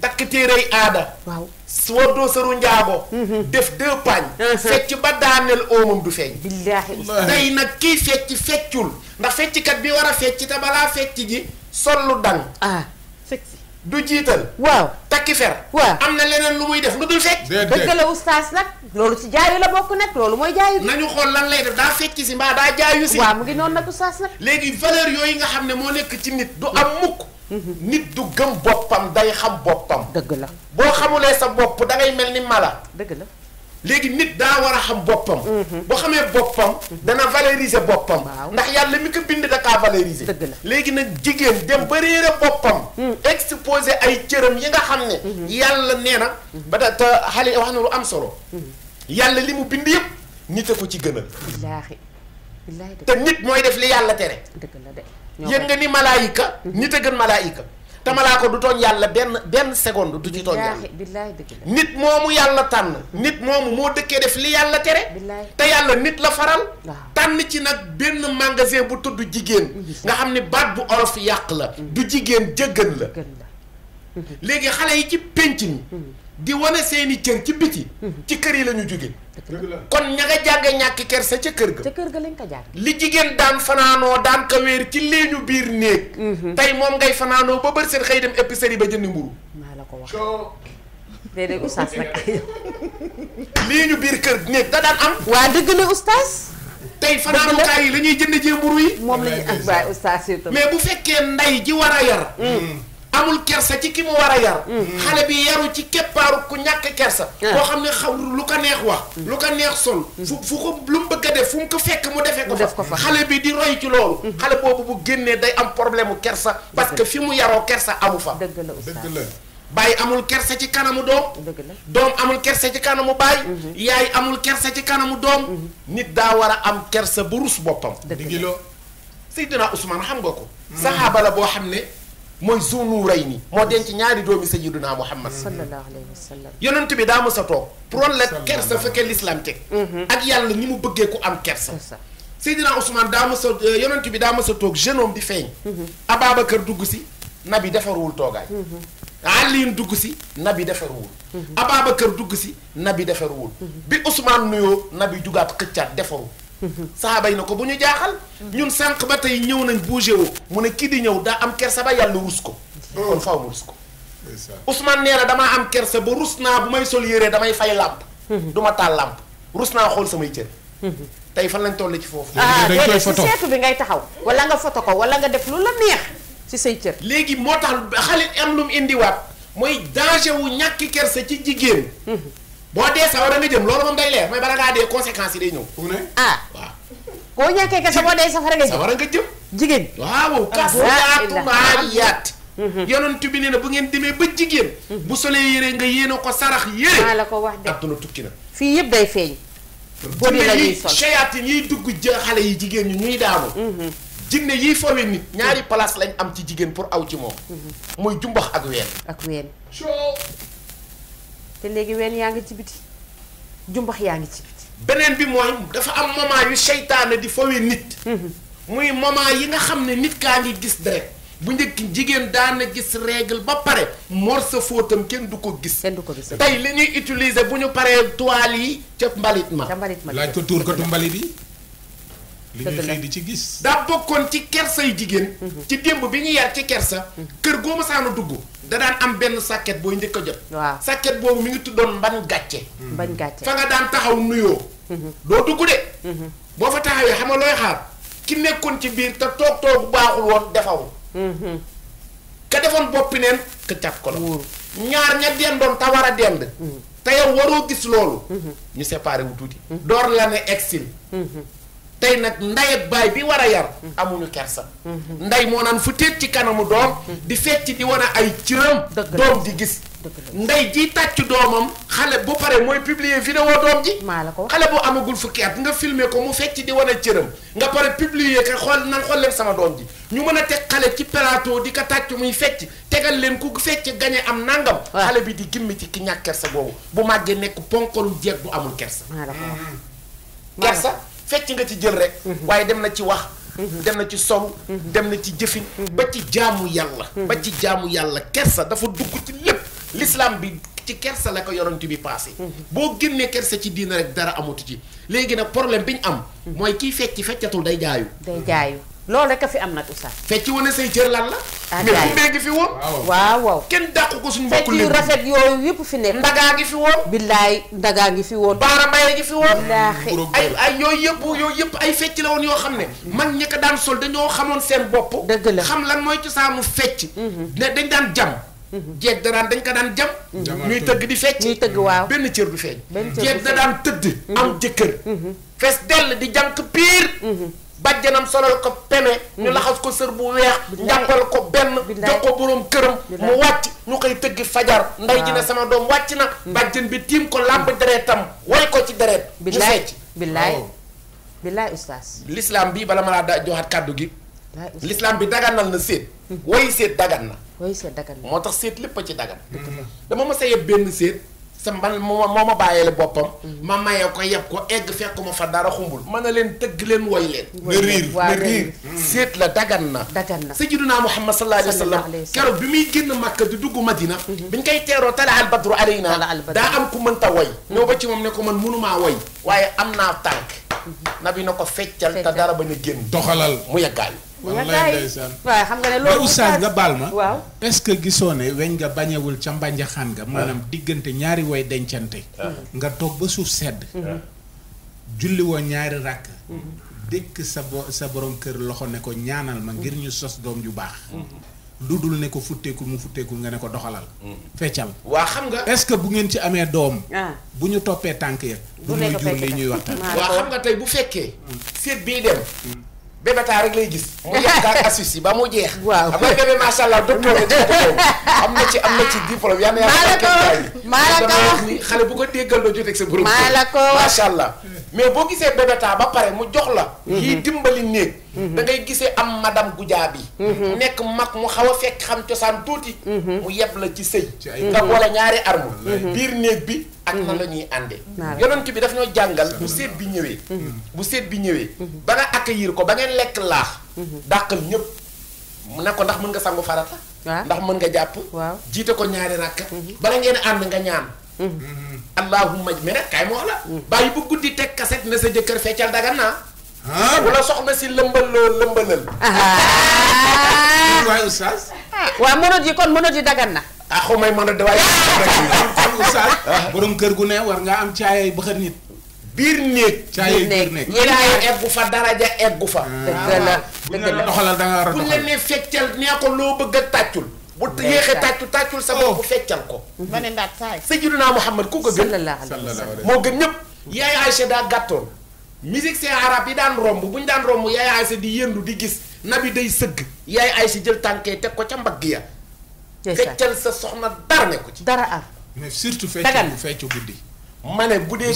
takk téerey aada waaw woddoo saru njaago def 2 paañ fecc ba daaneel oomam du feeñ billaahi tey nag kii fecc feccul ndax fecckat bi war a fecc te balaa fecc ji sollu dang sexy du jiital. waaw takki fer. waaw am na leneen lu muy def lu dul fecc. dëgg la oustaz nag loolu ci jaayu la bokk nag loolu mooy jaayu. nañu xool lan lay def daa fecc si mbaa daa jaayu si. waaw mu ngi noonu nag oustaz nag. léegi valeur yooyu nga xam ne moo nekk ci nit du am mukk. nit du gëm boppam day xam boppam. dëgg la boo xamulee sa bopp da ngay mel ni mala. dëgg la. léegi nit daa war a xam boppam. boo xamee boppam. dana valoriser boppam. ndax yàlla mi ko bind da kaa valoriser. dëgg la léegi nag jigéen dem ba réere boppam. exposé ay cëram yi nga xam ne. yàlla nee na. ba te xale wax na lu am solo. yàlla li mu bind yëpp nit a ko ci gënal. billaahi billaahi te nit mooy def li yàlla tere. dëgg la de. yëg nga ni malaayika. nit a gën malaayika. te malaaka du tooñ yàlla benn seconde du ci tooñ yàlla. billaahi dëgg la. nit moomu yàlla tànn. nit moomu moo dëkkee def li yàlla tere. te yàlla nit la faral. tànn ci nag benn magasin bu tudd jigéen. nga xam ne baat bu olof yàq la. du jigéen jëggën la. léegi xale yi ci pénc mi. di wane seeni cër ci biti. ci kër yi la ñu jóge. kon ña nga jànge ñàkki kersa ca kër ga. ca kër ga lañ ko jàng. li jigéen daan fanaanoo daan ko wéer ci leeñu biir néeg. tey moom ngay fanaanoo ba bër seen xëy dem épicerie ba jëndi mburu. maa la ko wax. déedéet oustaz nag. leeñu biir kër néeg da daan am. waa dëgg la oustaz. tey fanaanukaay yi la ñuy jënd jee mburu yi. moom la ñuy ak waaye oustaz surtout. mais bu fekkee nday ji war a yar. amul kersa ci ki mu war a yar. xale bi yaru ci keppaaru ku ñàkk kersa. boo xam ne xaw lu ko neex wax. lu ko neex sol. fu ko lu mu bëgg a def fu mu ko fekk mu defee ko fa. xale bi di roy ci loolu. xale boobu bu génnee day am problème mu kersa. parce que fi mu yaroo kersa amu fa. dëgg la oustaz bàyyi amul kersa ci kanamu doom. dëgg la doom amul kersa ci kanamu baay. yaay amul kersa ci kanamu doom. nit daa war a am kersa bu rus boppam. dëgg la Seydina Ousmane xam nga ko. saxaaba la boo xam ne. mooy Zunnurayni moo denc ñaari doomi Sayyiduna Muhammad sallallahu alayhi wa sallam. yonent bi daa mës a toog pour wan la kersa fekkee l'islam teg. ak yàlla ni mu bëggee ku am kersa. Seydina Ousmane daa mës a yonent bi daa mës a toog jeune homme di feeñ. Ababacar dugg si nabi defaruwul toogaay. Aliin dugg si nabi defaruwul. Ababacar dugg si nabi defaruwul. bi Ousmane nuyoo nabi jugaat xëccaat defaru. saxaaba yi na ko bu ñu jaaxal. ñun sànq ba tey ñëw nañ bougé wu mu ne kii di ñëw daa am kersa ba yàlla rus ko. kon faaw mu rus ko. Ousmane nee na damaa am kersa ba rus naa bu may sol yére damay fay làmp. du ma taal làmp rus naa xool samay cër. tey fan lañ toll ci foofu. dañ koy photo si seetu bi ngay taxaw. wala nga photo ko wala nga def lu la neex ci say cër. léegi moo tax xale am lu mu indiwaat mooy danger wu ñàkki kersa ci jigéen. boo dee sawara nga jëm loolu moom day leer mooy bala ngaa dee conséquences yi day ñëw. ah waaw. boo ñàkkee kersa boo dee safara nga jëm. sawara nga jëm. jigéen. waaw kaasiyaatu aariyaat. yonent bi nee na bu ngeen demee ba jigéen. bu solee yére nga yéene ko sarax yére. maa la ko wax de àdduna tukki na. fii yëpp day feeñ. bodi la ñuy sol shayatin yiy dugg xale yi jigéen ñi ñuy daanu. jinne yiy fowe nit ñaari place lañ am ci jigéen pour aw ci moom. mooy jumbax ak ween. ak ween. te léegi ween yaa ngi ci biti jumbax yaa ngi ci biti. beneen bi mooy dafa am moment yu seytaane di fowe nit. muy moment yi nga xam ne nit kaa ngi gis deret bu njëkk jigéen daana gis règle ba pare mor sa fóotam kenn du ko gis. kenn du ko gis tey li ñuy utiliser bu ñu paree toile yi ca mbalit ma. ca mbalit ma laaj ko tuur katu mbalit yi. li ñuy xëy di ci gis. daa bokkoon ci kersay jigéen. ci démb bi ñu yar ci kersa. kër goo ma saana dugg. da daan am benn sàkket booy njëkk a jot. waaw sàkket boobu mi ngi tuddoon mban gàcce. mbañ gàcce fa nga daan taxaw nuyoo. doo dugg de. boo fa taxawee xam nga looy xaar ki nekkoon ci biir te toog baaxul woon defawu. ka defoon boppi neen këccat ko la. ñaar ña dendoon te war a dend. te yow waroo gis loolu. ñu séparé wu tuuti. door la ne exil. tey nag ndey ak baay bi war a yar. amuñu kersa. ndey moo naan fu teet ci kanamu doom. di fecc di wane ay ciram. doom di gis. ndey ji tàcc doomam xale bu pare mooy publier vidéo doom ji. maa la ko xale boo amagul fukki at nga filmer ko mu fecc di wane cëram. nga pare publier ko xool leen sama doom ji. ñu mën a teg xale ci plateau di ko tàcc muy fecc tegal leen ku fecc gañe am nangam. xale bi di gimmi ci ki ñàkk kersa boobu bu màggee nekk ponkalu jeeg bu amul kersa. maa la ko kersa fecc nga ci jël rek. waaye dem na ci wax. dem na ci sol. dem na ci jëfin. ba ci jaamu yàlla. ba ci jaamu yàlla kersa dafa dugg ci lépp. l'islam bi ci kersa la ko yonent bi passé. boo génnee kersa ci diina rek dara amatu ci. léegi nag problème bi ñu am. mooy kiy feccatul day jaayu. day jaayu. loolu rek a fi am nag oustaz. fecc wane say cër lan la. mais xumbee ngi fi woon. waaw. kenn dàqu ko suñu mbokku fecc yu rafet yooyu yëpp fi nekk. ndagaa ngi fi woon. billaay ndagaa ngi fi woon. baara mbaye ngi fi woon. billaahi ay yooyu yëpp ay fecc la woon yoo xam ne. mag ñi ko daan sol dañoo xamoon seen bopp. dëgg la xam lan mooy cosaanu fecc. ne dañ daan jam. jeeg da daan dañ ko daan jam. ñuy tëgg di fecc. ñuy tëgg waaw. benn cër du feeñ. benn cër du jeeg da daan tëdd. am jëkkër. fees dell di jànk piir. bàjjanam solal ko peme. ñu laxas ko sër bu weex. njàppal ko benn. jox ko boroom këram. mu wàcc ñu koy tëgg fajar. nday ji ne sama doom wàcc na. bàjjan bi tiim ko làmb deretam way ko ci deret. mu fecc. billaay oustaz. l'islam bi bala ma laa da joxaat kàddu gi. l'islam bi daganal na séet. woy séet dagan na. woy séet dagan na moo tax séet lépp a ci dagan. dama ma sa yeb benn séet. sa man moo ma bàyyeele boppam. ma maye ko yeb ko egg fekk ma fa dara xumbul. mën na leen tëgg leen woy leen. na riir séet la dagan na. sayyiduna Muhammad sallallahu alayhi wa sallam keroog bi muy génn Makka di dugg Madina. biñ koy teeroo tala al badru alayna daa am ku mënta woy. ñëw ba ci moom ne ko man mënumaa woy. waaye am naa tànk. nabi na ko feccal te dara ba ñu génn. doxalal mu yeggaay. waaw xam nga ne loolu oustaz nga baal ma. waaw est-ce que gisoo ne weñ nga bañewul ca mbanjaxaan nga. maanaam diggante ñaari way dencante. nga toog ba suuf sedd. julli woo ñaari ràkk. dëkk sa borom kër loxo ne ko ñaanal ma ngir ñu sos doom ju baax. lu dul ne ko futteekul mu futteekul nga ne ko doxalal. feccal waa xam nga. est-ce que bu ngeen ci amee doom. bu ñu toppee tànk ya. du muy jur li ñuy waxtaan. waa xam nga tey bu fekkee. seet bii dem. bébétaa rek lay gis. mu yegg ak assis yi ba mu jeex. waaw xam nga bébé macha allah docteur la am na ci diplôme yal na yàlla ni xale bu ko déggal doo joteeg sa borom. macha allah mais boo gisee bébétaa ba pare mu jox la. yii dimbali néeg. da ngay gisee am madame Goudiaby. nekk mag mu xaw a fekk xam cosaan tuuti. mu yeb la ci sëy. nga wala ñaari arme. biir néeg bi. ak na la ñuy àndee. yonent bi daf ñoo jàngal bu seet bi ñëwee. bu seet bi ñëwee. ba nga accueillir ko ba ngeen lekk laax. dàqal ñëpp mu ne ko ndax mën nga sangu farata. ndax mën nga jàpp. jiite ko ñaari rakka. bala ngeen ànd nga ñaan. allahumma mais nag kaay moo la. bàyyi bu guddi teg kaset na sa jëkkër feccal dagan naa. wala soxna si lëmbalal. waaye oustaz. waaw mënut yi kon mënut yi dagan na. xaw may mën a dawaay. oustaz borom kër gu ne war ngaa am caayay bëxër nit. biir néeg. caayay biir néeg. yéen eggu fa daraja eggu fa. dëgg la doxalal da nga war a bu ñu ne feccal nee ko loo bëgg a tàccul. bu yéexee tàccul sa bopp feccal ko. ba ne ndaat saay. Sayyiduna Muhammad ku ko gën. moo gën ñëpp. yaay Aïcha daa gàttoon. musique c'est arabe yi daan romb bu ñu daan romb yaay Aïcha di yëndu di gis nabi day sëgg. yaay Aïcha jël tànkee teg ko ca mbagg ya. feccal sa soxna dara ne ko ci. dara am. mais surtout fecc guddi. ma ne bu dee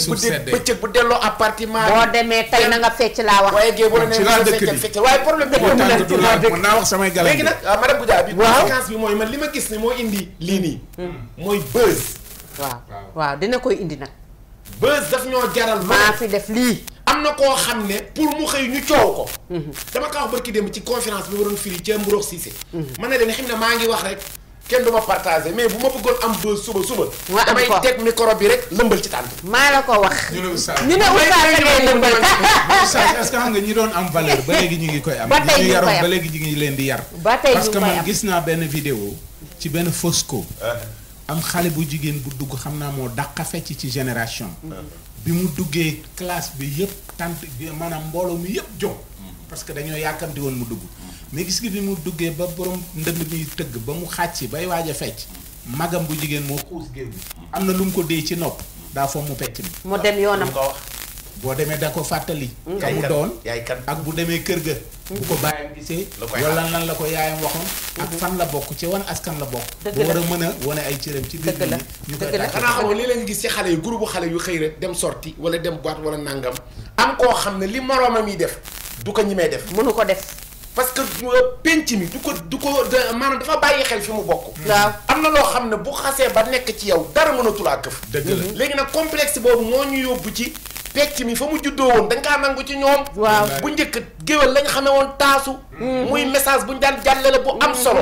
bëccëg bu delloo appartement boo demee tey na nga fecc laa wax. waaye géej boo nee feccal waaye problème bi mën naa wax samay galan léegi nag madame Goudiaby bi conséquence bi mooy man li ma gis ne moo indi lii nii mooy buzz. waaw dina koy indi nag. buzz daf ñoo jaral maa fi def lii. am na koo xam ne pour mu xëy ñu coow ko. dama kaa wax barki démb ci conférence bi waroon firi ca Mburox Cissé. man ne leen xam ne maa ngi wax rek kenn du ma partagé mais bu ma bëggoon am buzz suba. damay teg micro bi rek lëmbal ci tànn. maa la ko wax. ñu ne oustaz la ngay lëmbal. oustaz est-ce que xam nga ñi doon am valeur ba léegi ñu ngi koy am. ba tey ñu yaroon ba léegi ñu ngi leen di yar. ba tey parce que man gis naa benn vidéo ci benn Fosco. am xale bu jigéen bu dugg xam naa moo dàqa fecc ci génération. bi mu duggee classe bi yëpp tant bi maanaam mbooloo mi yëpp jóg. parce que dañoo yàkkamti woon mu dugg. mais gis nga bi mu duggee ba borom ndënd mi tëgg ba mu xàcc bay waaj a fecc magam bu jigéen moo xuus génn am na lu mu ko dee ci nopp daa foog mu pecc mi. mu dem yoonam ko wax. boo demee da ko fàttali. ka mu doon ak bu demee kër ga. bu ko bàyyam gisee. wala lan la ko yaayam waxoon. ak fan la bokk ci wan askan la bokk. bu war a mën a wane ay cëram ci biir nit ñi ñu koy tàcc. xanaa xam nga li leen gis ci xale yi groupe xale yu xëy rek dem sorti wala dem boîte wala nangam am koo xam ne li moroomam yi def du ko ñimee def. mënu ko def. parce que penc mi du ko maanaam dafa bàyyi xel fi mu bokk. waaw am na loo xam ne bu xasee ba nekk ci yow dara mënatul a këf. dëgg la léegi nag complexe boobu moo ñu yóbbu ci pecc mi fa mu juddoo woon da nga kaa nangu ci ñoom. waaw bu njëkk géwél lañ xamee woon taasu. muy message bu ñu daan jàllale bu am solo.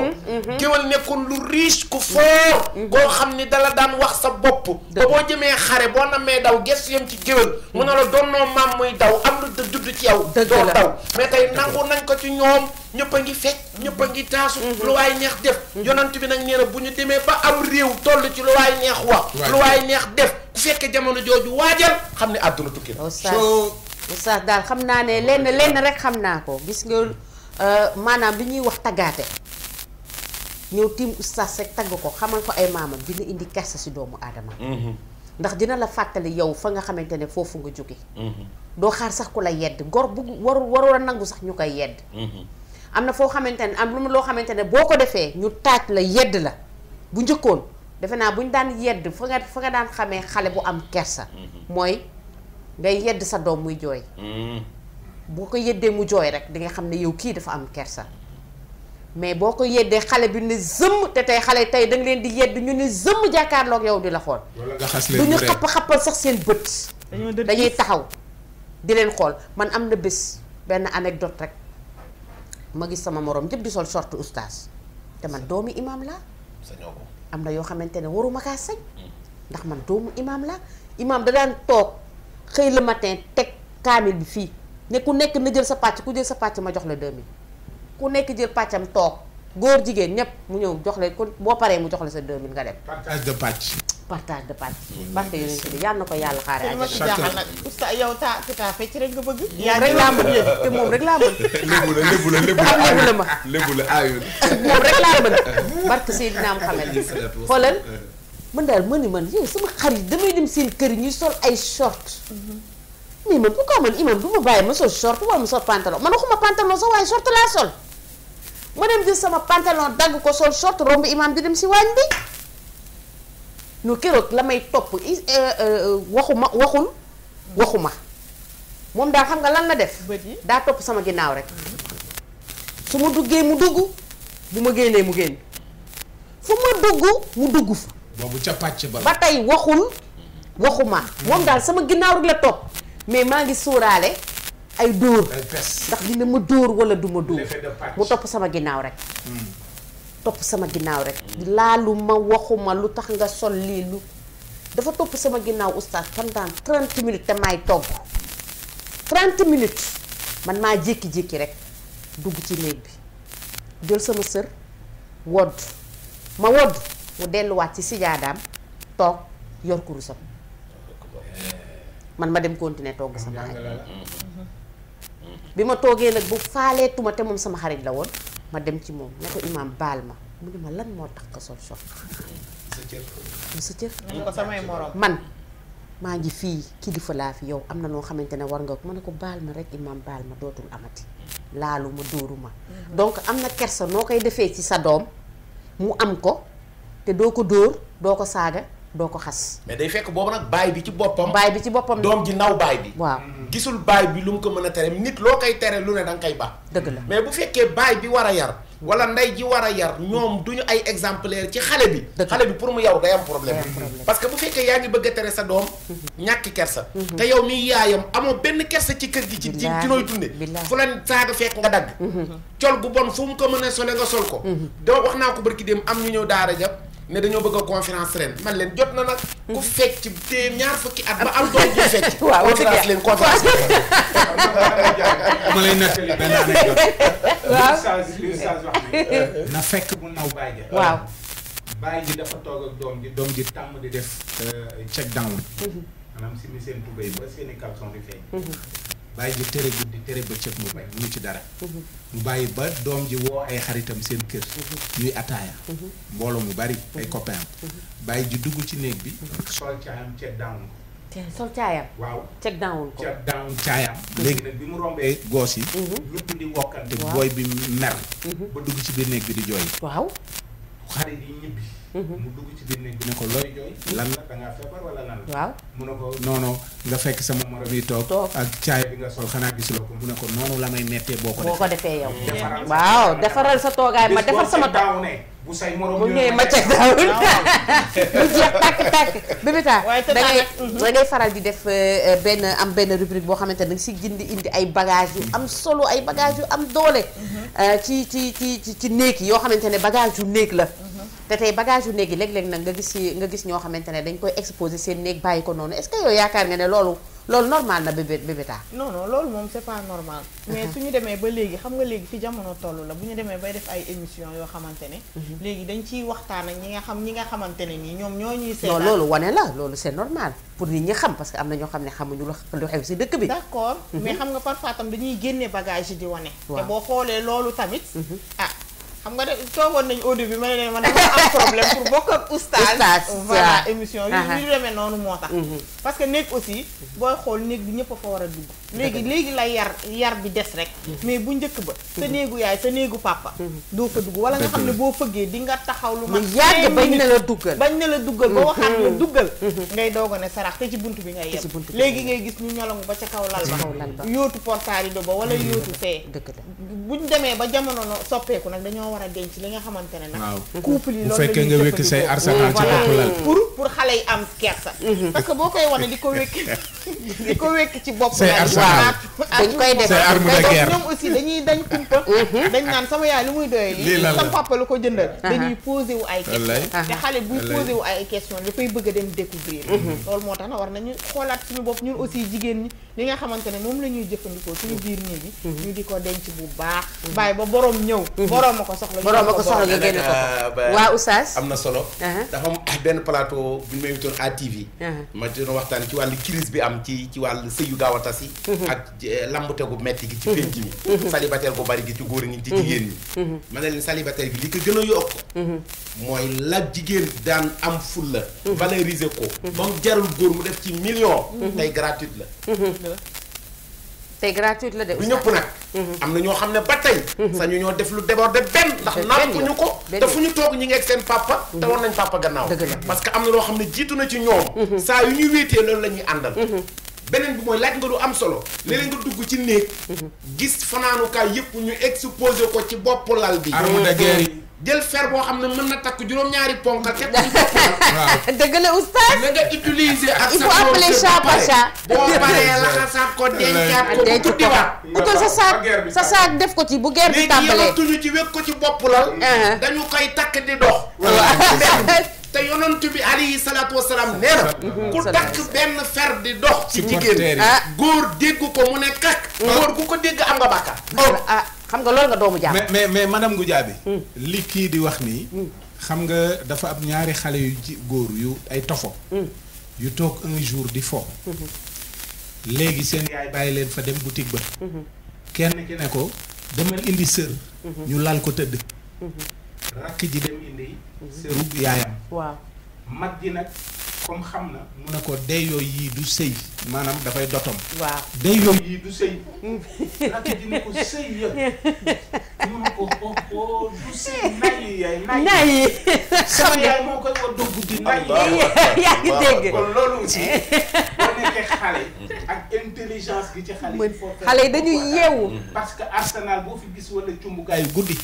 géwél nekkoon lu riche ku fort. koo xam ni dala daan wax sa bopp. ba boo jëmee xare boo namee daw gestu yam ci géwél mu ne la doonoo maam muy daw am lu judd ci yow. doo daw mais tey nangu nañ ko ci ñoom ñëpp a ngi fecc ñëpp a ngi taasu. lu waay neex def. yonent bi nag nee na bu ñu demee ba am réew toll ci lu waay neex wax. lu waay neex def ku fekkee jamono jooju waajal xam ne àdduna tukki na. oustaz daal xam naa ne lenn rek xam naa ko gis nga maanaam li ñuy wax taggaate ñëw tiim oustaz rek tagg ko xamal ko ay maamam dina indi kersa si doomu aadama. ndax dina la fàttali yow fa nga xamante ne foofu nga jóge doo xaar sax ku la yedd gor bu warul a nangu sax ñu koy yedd. am na foo xamante ne am lu loo xamante ne boo ko defee ñu taaj la yedd la bu njëkkoon defe naa bu ñu daan yedd fa nga daan xamee xale bu am kersa. mooy ngay yedd sa doom muy jooy. boo ko yeddee mu jooy rek di nga xam ne yow kii dafa am kersa mais boo ko yeddee xale bi ne zëmm te tey xale tey da nga leen di yedd ñu ne zëmm jàkkaarloog yow di la xool. du ñu xappal sax seen bët. dañuy taxaw di leen xool man am na bés benn anecdote rek ma gis sama morom jëpp di sol short oustaz te man doomu imaam laa. am na yoo xamante ne waruma kaa sañ ndax man doomu imaam laa imaam da daan toog xëy le matin teg kaamil bi fii ne ku nekk na jël sa pàcc ku jël sa pàcc ma jox la 2000 ku nekk jël pàccam toog góor jigéen ñépp mu ñëw jox la ku boo paree mu jox la sa 2000 nga dem. partage de pàcc. partage de pàcc. barke yonent bi yàlla na ko yàlla xaare àjjana. ci jaaxal nag oustaz yow taa fecc rek nga bëgg. moom rek laa mën te moom rek laa mën. lébu la ma lébu la aayul. moom rek laa mën barke Seydina Muhammad xoolal man daal man yow sama xarit damay dem seen kër yi ñuy sol ay short. mais man pourquoi man imam du ma bàyyi ma sol short wala ma sol pantalon man waxuma pantalon sax waaye short laa sol ma dem jël sama pantalon dagg ko sol short romb imam di dem si waañ bi no keroog la may topp waxuma moom daal xam nga lan la def daa topp sama ginnaaw rek su ma duggee mu dugg bu ma génnee mu génn fu ma dugg mu dugg fa boobu ca pàcc ba tey waxuma moom daal sama ginnaaw rek la topp mais maa ngi sóoraale ay dóor ndax dina ma dóor wala du ma dóor mu topp sama ginnaaw rek laalu ma waxuma lu tax nga sol lii lu dafa topp sama ginnaaw oustaz pendant 30 minutes te maay togg 30 minutes man maa jékki-jékki rek dugg ci néeg bi jël sama sër wodd mu delluwaat ci sijaadaam toog yor kurusam man ma dem continuer togg sama añ bi ma toogee nag bu faaleetuma te moom sama xarit la woon ma dem ci moom ne ko imaam baal ma mu ne ma lan moo tax nga sol short sa cër ko samay morom man maa ngi fii kilifa laa fi yow am na noo xamante ne war nga ko ma ne ko baal ma rek imaam baal ma dootul amati laalu ma dóoru ma donc am na kersa noo koy defee ci sa doom mu am ko te doo ko dóor doo ko saaga doo ko xas. mais day fekk boobu nag baay bi ci boppam. doom ji naw baay bi. waaw gisul baay bi lu mu ko mën a tere nit loo koy tere lu ne da nga koy baax. dëgg la mais bu fekkee baay bi war a yar. wala ndey ji war a yar ñoom duñu ay exemplaire ci xale bi. xale bi pour mu yaru day am problème. parce que bu fekkee yaa ngi bëgg a tere sa doom. ñàkk kersa. te yow mi yaayam amoo benn kersa ci kër gi. ci nooy dunde fu la saaga fekk nga dagg. col gu bon fu mu ko mën a sole nga sol ko. doo wax naa ko barki dem am ñu ñëw daara ja ne dañoo bëgg a conférence ren man leen jot na nag. ku fecc ci te ñaar fukki at ba am doom ji fecc. waaw conférence leen conférence leen. ma lay nettali benn anecdote. waaw na fekk mu naw baay ji. waaw baay ji dafa toog ak doom ji tàmm di def check down. maanaam si mi seen tubéy ba seeni caleçon di feeñ. bàyyi ji tere guddi tere bëccëg mu bañ mu ci dara. mu bàyyi ba doom ji woo ay xaritam seen kër. ñuy ataaya. mbooloo mu bari ay copains. bàyyi ji dugg ci néeg bi. sol caayam check down ko. sol caayam. waaw check down ko. check down caayam. léegi nag bi mu rombee goos yi. ñëpp di wokkante booy bi mer. ba dugg ci biir néeg bi di jooy. waaw. xarit yi ñibbi. mu dugg ci biir néeg bi ne ko looy jooy. lan la da ngaa feebar wala lan la. waaw mu ne ko non nga fekk sama morom yi toog. ak caay bi nga sol xanaa gisuloo ko mu ne ko noonu la may mettee boo ko defee yow. waaw defaral sa toogaay ma defar sama toog. bu say morom mu ñëwee ma ceg daawul mu jeex tàkk Bébéta da ngay faral di def benn rubrique boo xamante ne danga si indi ay bagages yu am solo ay bagages yu am doole ci néeg yi yoo xamante ne bagage yu néeg la te tey bagage yu néeg yi léeg-léeg nag nga gis ñoo xamante ne dañ koy exposé seen néeg bàyyi ko noonu est-ce que yow yaakaar nga ne loolu normal na Bébéta non loolu moom c'est pas normal mais suñu demee ba léegi xam nga léegi fi jamono toll la bu ñu demee bay def ay émission yoo xamante ne léegi dañ ciy waxtaan ak ñi nga xamante ne nii ñoom ñoo ñuy seetaan non loolu wane la loolu c'est normal pour nit ñi xam parce que am na ñoo xam ne xamuñu lu xew ci dëkk bi d'accord mais xam nga parfois tam dañuy génne bagage yi di wane te boo xoolee loolu tamit xam nga de toogoon nañu au début bi ma ne leen man dama am problème pour bokk ak oustaz voilà émission yi ñu demee noonu moo tax parce que néeg aussi booy xool néeg bi ñëpp a fa war a dugg léegi la yar bi des rek mais bu njëkk ba sa néegu yaay sa néegu papa doo fa dugg wala nga xam ne boo fëggee di nga taxaw lu ma yàgg bañ na la duggal ba waxaat la duggal ngay doog a ne sarax te ci bunt bi ngay yem léegi ngay gis ñu ñolongu ba ca kaw lal ba yóotu portaarido ba wala yóotu fee buñ demee ba jamono soppeeku nag dañoo war a denc li nga xamante ne nag couple yi loolu bu fekkee nga wékk say arsenal ci bopp lal pour xale yi am kersa parce que boo koy wane di ko wékk ci bopp lal dañ koy def ñoom aussi dañ kumpa dañ naan sama yaay lu muy doyee lii sama papa lu ko jëndal dañuy posé wu ay question te xale buy posé wu ay question dafay bëgg a dem découvrir loolu moo tax na war nañu xoolaat suñu bopp ñun aussi jigéen ñi li nga xamante ne moom la ñuy jëfandikoo suñu biir néeg bi ñu di ko denc bu baax bàyyi ba borom ñëw borom a ko soxla nga génne ko waaw oustaz am na solo dafa am benn plateau bu ñu may wutoon à TV ma doon waxtaan ci wàllu crise bi am ci wàllu sëy yu gaaw a tas yi ak lambute gu metti gi ci penc mi célibataire gu bari gi ci góor ñi ci jigéen ñi ma ne leen célibataire bi li ko gën a yokk mooy la jigéen daan am fulla valoriser ko ba mu jarul góor mu def ci million tey gratuite la tey gratuite la de du ñëpp nag am na ñoo xam ne ba tey sañu ñoo def lu débordé benn ndax nappuñu ko te fu ñu toog ñi ngi ak seen papa te war nañ papa gannaaw parce que am na loo xam ne jiitu na ci ñoom saa yu ñu wéetee loolu la ñuy àndal beneen bi mooy laaj nga lu am solo léeg-léeg nga dugg ci néeg gis fanaanukaay yëpp ñu exposé ko ci bopp lal bi arme de guerre yi jël fer boo xam ne mën na takk juróom-ñaari ponkal teg ko ci bopp lal dëgg la oustaz na nga utiliser ak il faut appeler chat par chat boo paree laxasaat ko dencaat ko bu guddiwaat utal sa saak def ko ci bu guerre bi tàmbalee léegi yematuñu ci wékk ko ci bopp lal dañu koy takk di dox te yonent bi alayhi salaatu wasalaam nee na ku takk benn fer di dox ci jigéen góor dégg ko mu ne kak góor gu ko dégg am nga bàkkaar xam nga loolu nga doomu jàmm mais madame Goudiaby li kii di wax nii xam nga dafa am ñaari xale yu góor yu ay tofo yu toog un jour di fo léegi seen yaay bàyyi leen fa dem boutique ba kenn ki ne ko demal indi sër ñu lal ko tëdd rakk ji dem indi sëru yaayam waaw mag ji nag comme xam na mu ne ko deyoo yii du sëy maanaam dafay dotom waaw deyoo yii du sëy rakk ji ne ko sëy ya mu ne ko du sëy nay yaay nay sama yaay moo koy war doo guddi nay yaa ngi dégg kon loolu aussi boo nekkee xale ak intelligence gi ci xale yi dañuy yeewu parce que arsenal boo fi gis wala cumbukaay yu guddi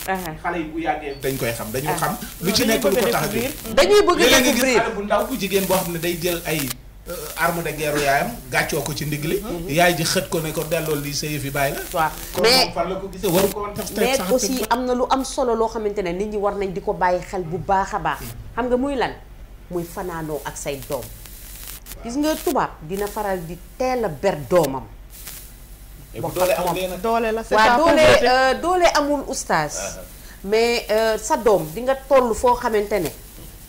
xale yi bu yàggee dañ koy xam dañu xam lu ci nekk lu ko tax a jóg dañuy bëgg a léegi gis xale bu ndaw bu jigéen boo xam ne day jël ay arme de guerre yaayam gàccoo ko ci ndigli yaay ji xët ko ne ko delloo lii sa yëf yi bàyyi la waaw mais fan la ko gisee waru ko woon tax mais aussi am na lu am solo loo xamante ne nit ñi war nañ di ko bàyyi xel bu baax a baax xam nga muy lan muy fanaanoo ak say doom gis nga tubaab dina faral di teel a ber doomam doole la waaw doole amul oustaz mais sa doom di nga toll foo xamante ne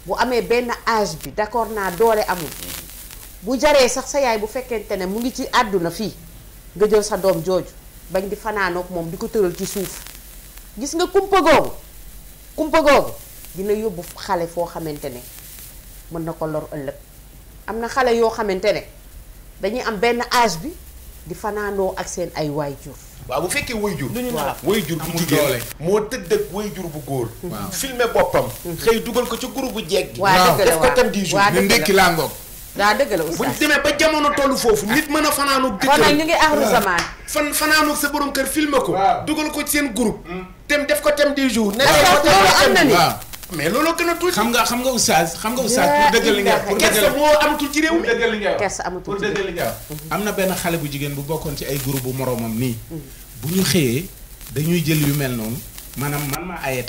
bu amee benn âge bi d'accord naa doole amul bu jaree sax sa yaay bu fekkente ne mu ngi ci àdduna fii nga jël sa doom jooju bañ di fanaanook moom di ko tëral ci suuf gis nga kumpa googu dina yóbbu xale foo xamante ne mën na ko lor ëllëg am na xale yoo xamante ne dañuy am benn âge bi di fanaanoo ak seen ay waajur waaw bu fekkee wayjur bu jigéen moo tëdd ak wayjur bu góor filmer boppam xëy dugal ko ci groupe bu jeeg gi waaw def ko tam 10 jours ñu ndekki laa ngoog daa dëgg la oustaz buñ demee ba jamono tollu foofu nit mën a fanaanoog kon nag ñu ngi aaxru zaman fanaanoog sa borom kër filmer ko dugal ko ci seen groupe tem def ko tem 10 jours ne loolu am na ni mais looloo gën a tuuti. xam nga oustaz pour dëggal li nga pour kersa moo amatul ci réew mi. pour dëggal li nga wax kersa amatul pour dëggal li nga wax. am na benn xale bu jigéen bu bokkoon ci ay groupe bu moroomam nii. bu ñu xëyee dañuy jël yu mel noonu maanaam man ma aye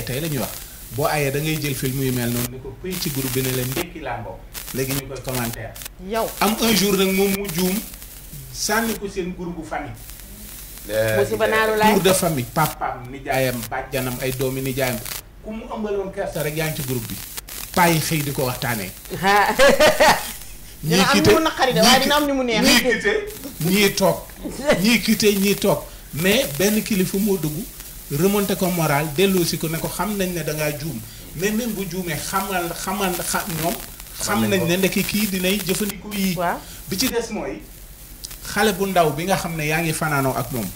tey la ñuy wax boo ayee da ngay jël film yu mel noonu ni ko pëy ci groupe bi ne leen ndekki laa mbokk léegi ñu koy commentaire. yow am un jour nag moom mu juum sànni ko seen groupe bu famille. musiba naaru laay tour de famille papaam nijaayam bàjjanam ay doomi nijaayam ku mu ëmbaloon kersa rek yaa ngi ci groupe bi paa yi xëy di ko waxtaanee. dina am ñu mu naqari de waaye dina am ñu mu neex. ñii quitté toog mais benn kilifa moo dugg remonté ko moral delloosi ko ne ko xam nañ ne da ngaa juum mais même bu juumee xam nañ ne ndekki kii dinay jëfandikoo yii. bi ci des mooy xale bu ndaw bi nga xam ne yaa ngi fanaanoo ak moom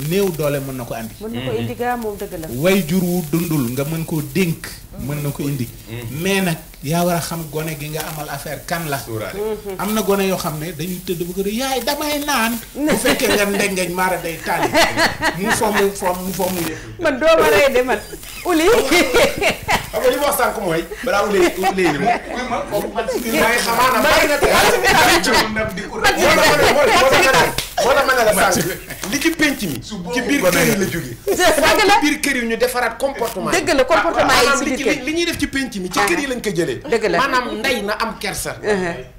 néew doole mën na ko andi. mën na ko indi gaa moom dëgg la. way jur wu dundul nga mën koo dénk. mën na ko indi. mais nag yaa war a xam gone gi nga amal affaire kan la. am na gone yoo xam ne dañuy tëdd bu ko dee yaay damay naan. bu fekkee nga ndengeñ maara day taali. mu fomm yëpp. man doo ma rey de man. uli. xam nga li ma wax sànq mooy. balaa uli ni mu. mooy xamaana bari na moo tax ma ne la sànq li ci penc mi. ci biir kër yi la jógee. dëgg la ci biir kër yi ñu defaraat comportement. dëgg la comportement yi si biir kër li ñuy def ci penc mi ci kër yi lañ ko jëlee. dëgg la maanaam ndey na am kersa.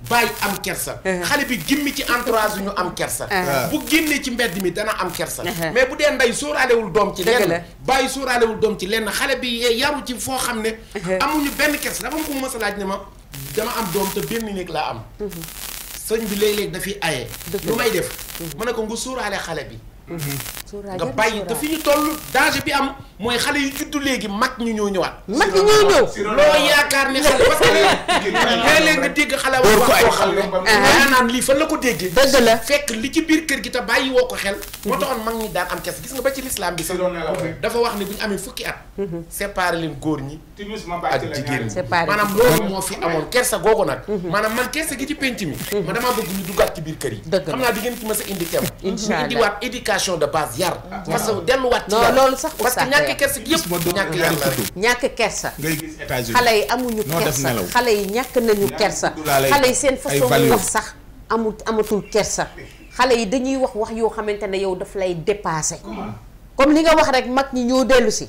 baay am kersa. xale bi gimmi ci entourage yu ñu am kersa. bu génnee ci mbedd mi dana am kersa. mais bu dee ndey sóoraalewul doom ci lenn. baay sóoraalewul doom ci lenn xale bi yaru ci foo xam ne. amuñu benn kersa dafa am ko mës a laaj ne ma dama am doom te benn néeg laa am. sëñ bi léeg-léeg dafiy aye. lu may def. ma ne ko nga sóoraale xale bi. nga bàyyi te fi ñu toll danger bi am mooy xale yu juddu léegi mag ñu ñoo ñëwaat. mag ñi ñoo ñëw. loo yaakaar ne xale parce que léeg-léeg nga dégg xale wax koo xam ne naan lii fan la ko déggee. dëgg la fekk li ci biir kër gi te bàyyi woo ko xel. moo taxoon mag ñi daan am kes gis nga ba ci lislaam bi sax dafa wax ne bu ñu amee fukki at. séparé leen góor ñi ak jigéen ñi. maanaam loolu moo fi amoon kersa googu nag. maanaam man kersa gi ci penc mi. ma damaa bëgg ñu duggaat ci biir kër yi. xam naa di ngeen ci mës a indi thème. incha allah indiwaat éducation de base yar. parce que delluwaat ci yar loolu sax parce que ñàkk kersa gi yëpp ñàkk yar la rek. ñàkk kersa. ngay gis États-Unis xale yi amuñu kersa xale yi ñàkk nañu kersa. xale yi seen façon wax sax amatul kersa. xale yi dañuy wax yoo xamante ne yow daf lay dépassé. comme li nga wax rek mag ñi ñoo dellu si.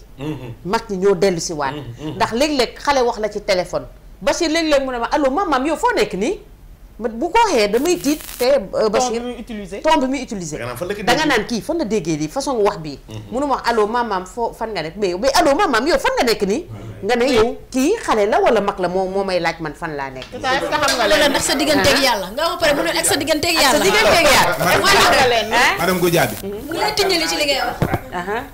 mag ñi ñoo dellu si waat. ndax léeg-léeg xale wax la ci téléphone. Bachir léeg-léeg mu ne ma allo maam yow foo nekk nii. bu ko waxee damay tiit te Bachir ton bi muy utilisé da nga naan kii fan la déggee lii façon wax bii munu ma wax allo maam foo fan nga nekk mais allo maam yow fan nga nekk nii nga ne yow kii xale la wala mag la moo may laaj man fan laa nekk xam nga leen ndax sa digganteeg yàlla nga wax pare mu ne ak sa digganteeg yàlla sa digganteeg yàlla madame Goudiaby mu lay tëñali ci li ngay wax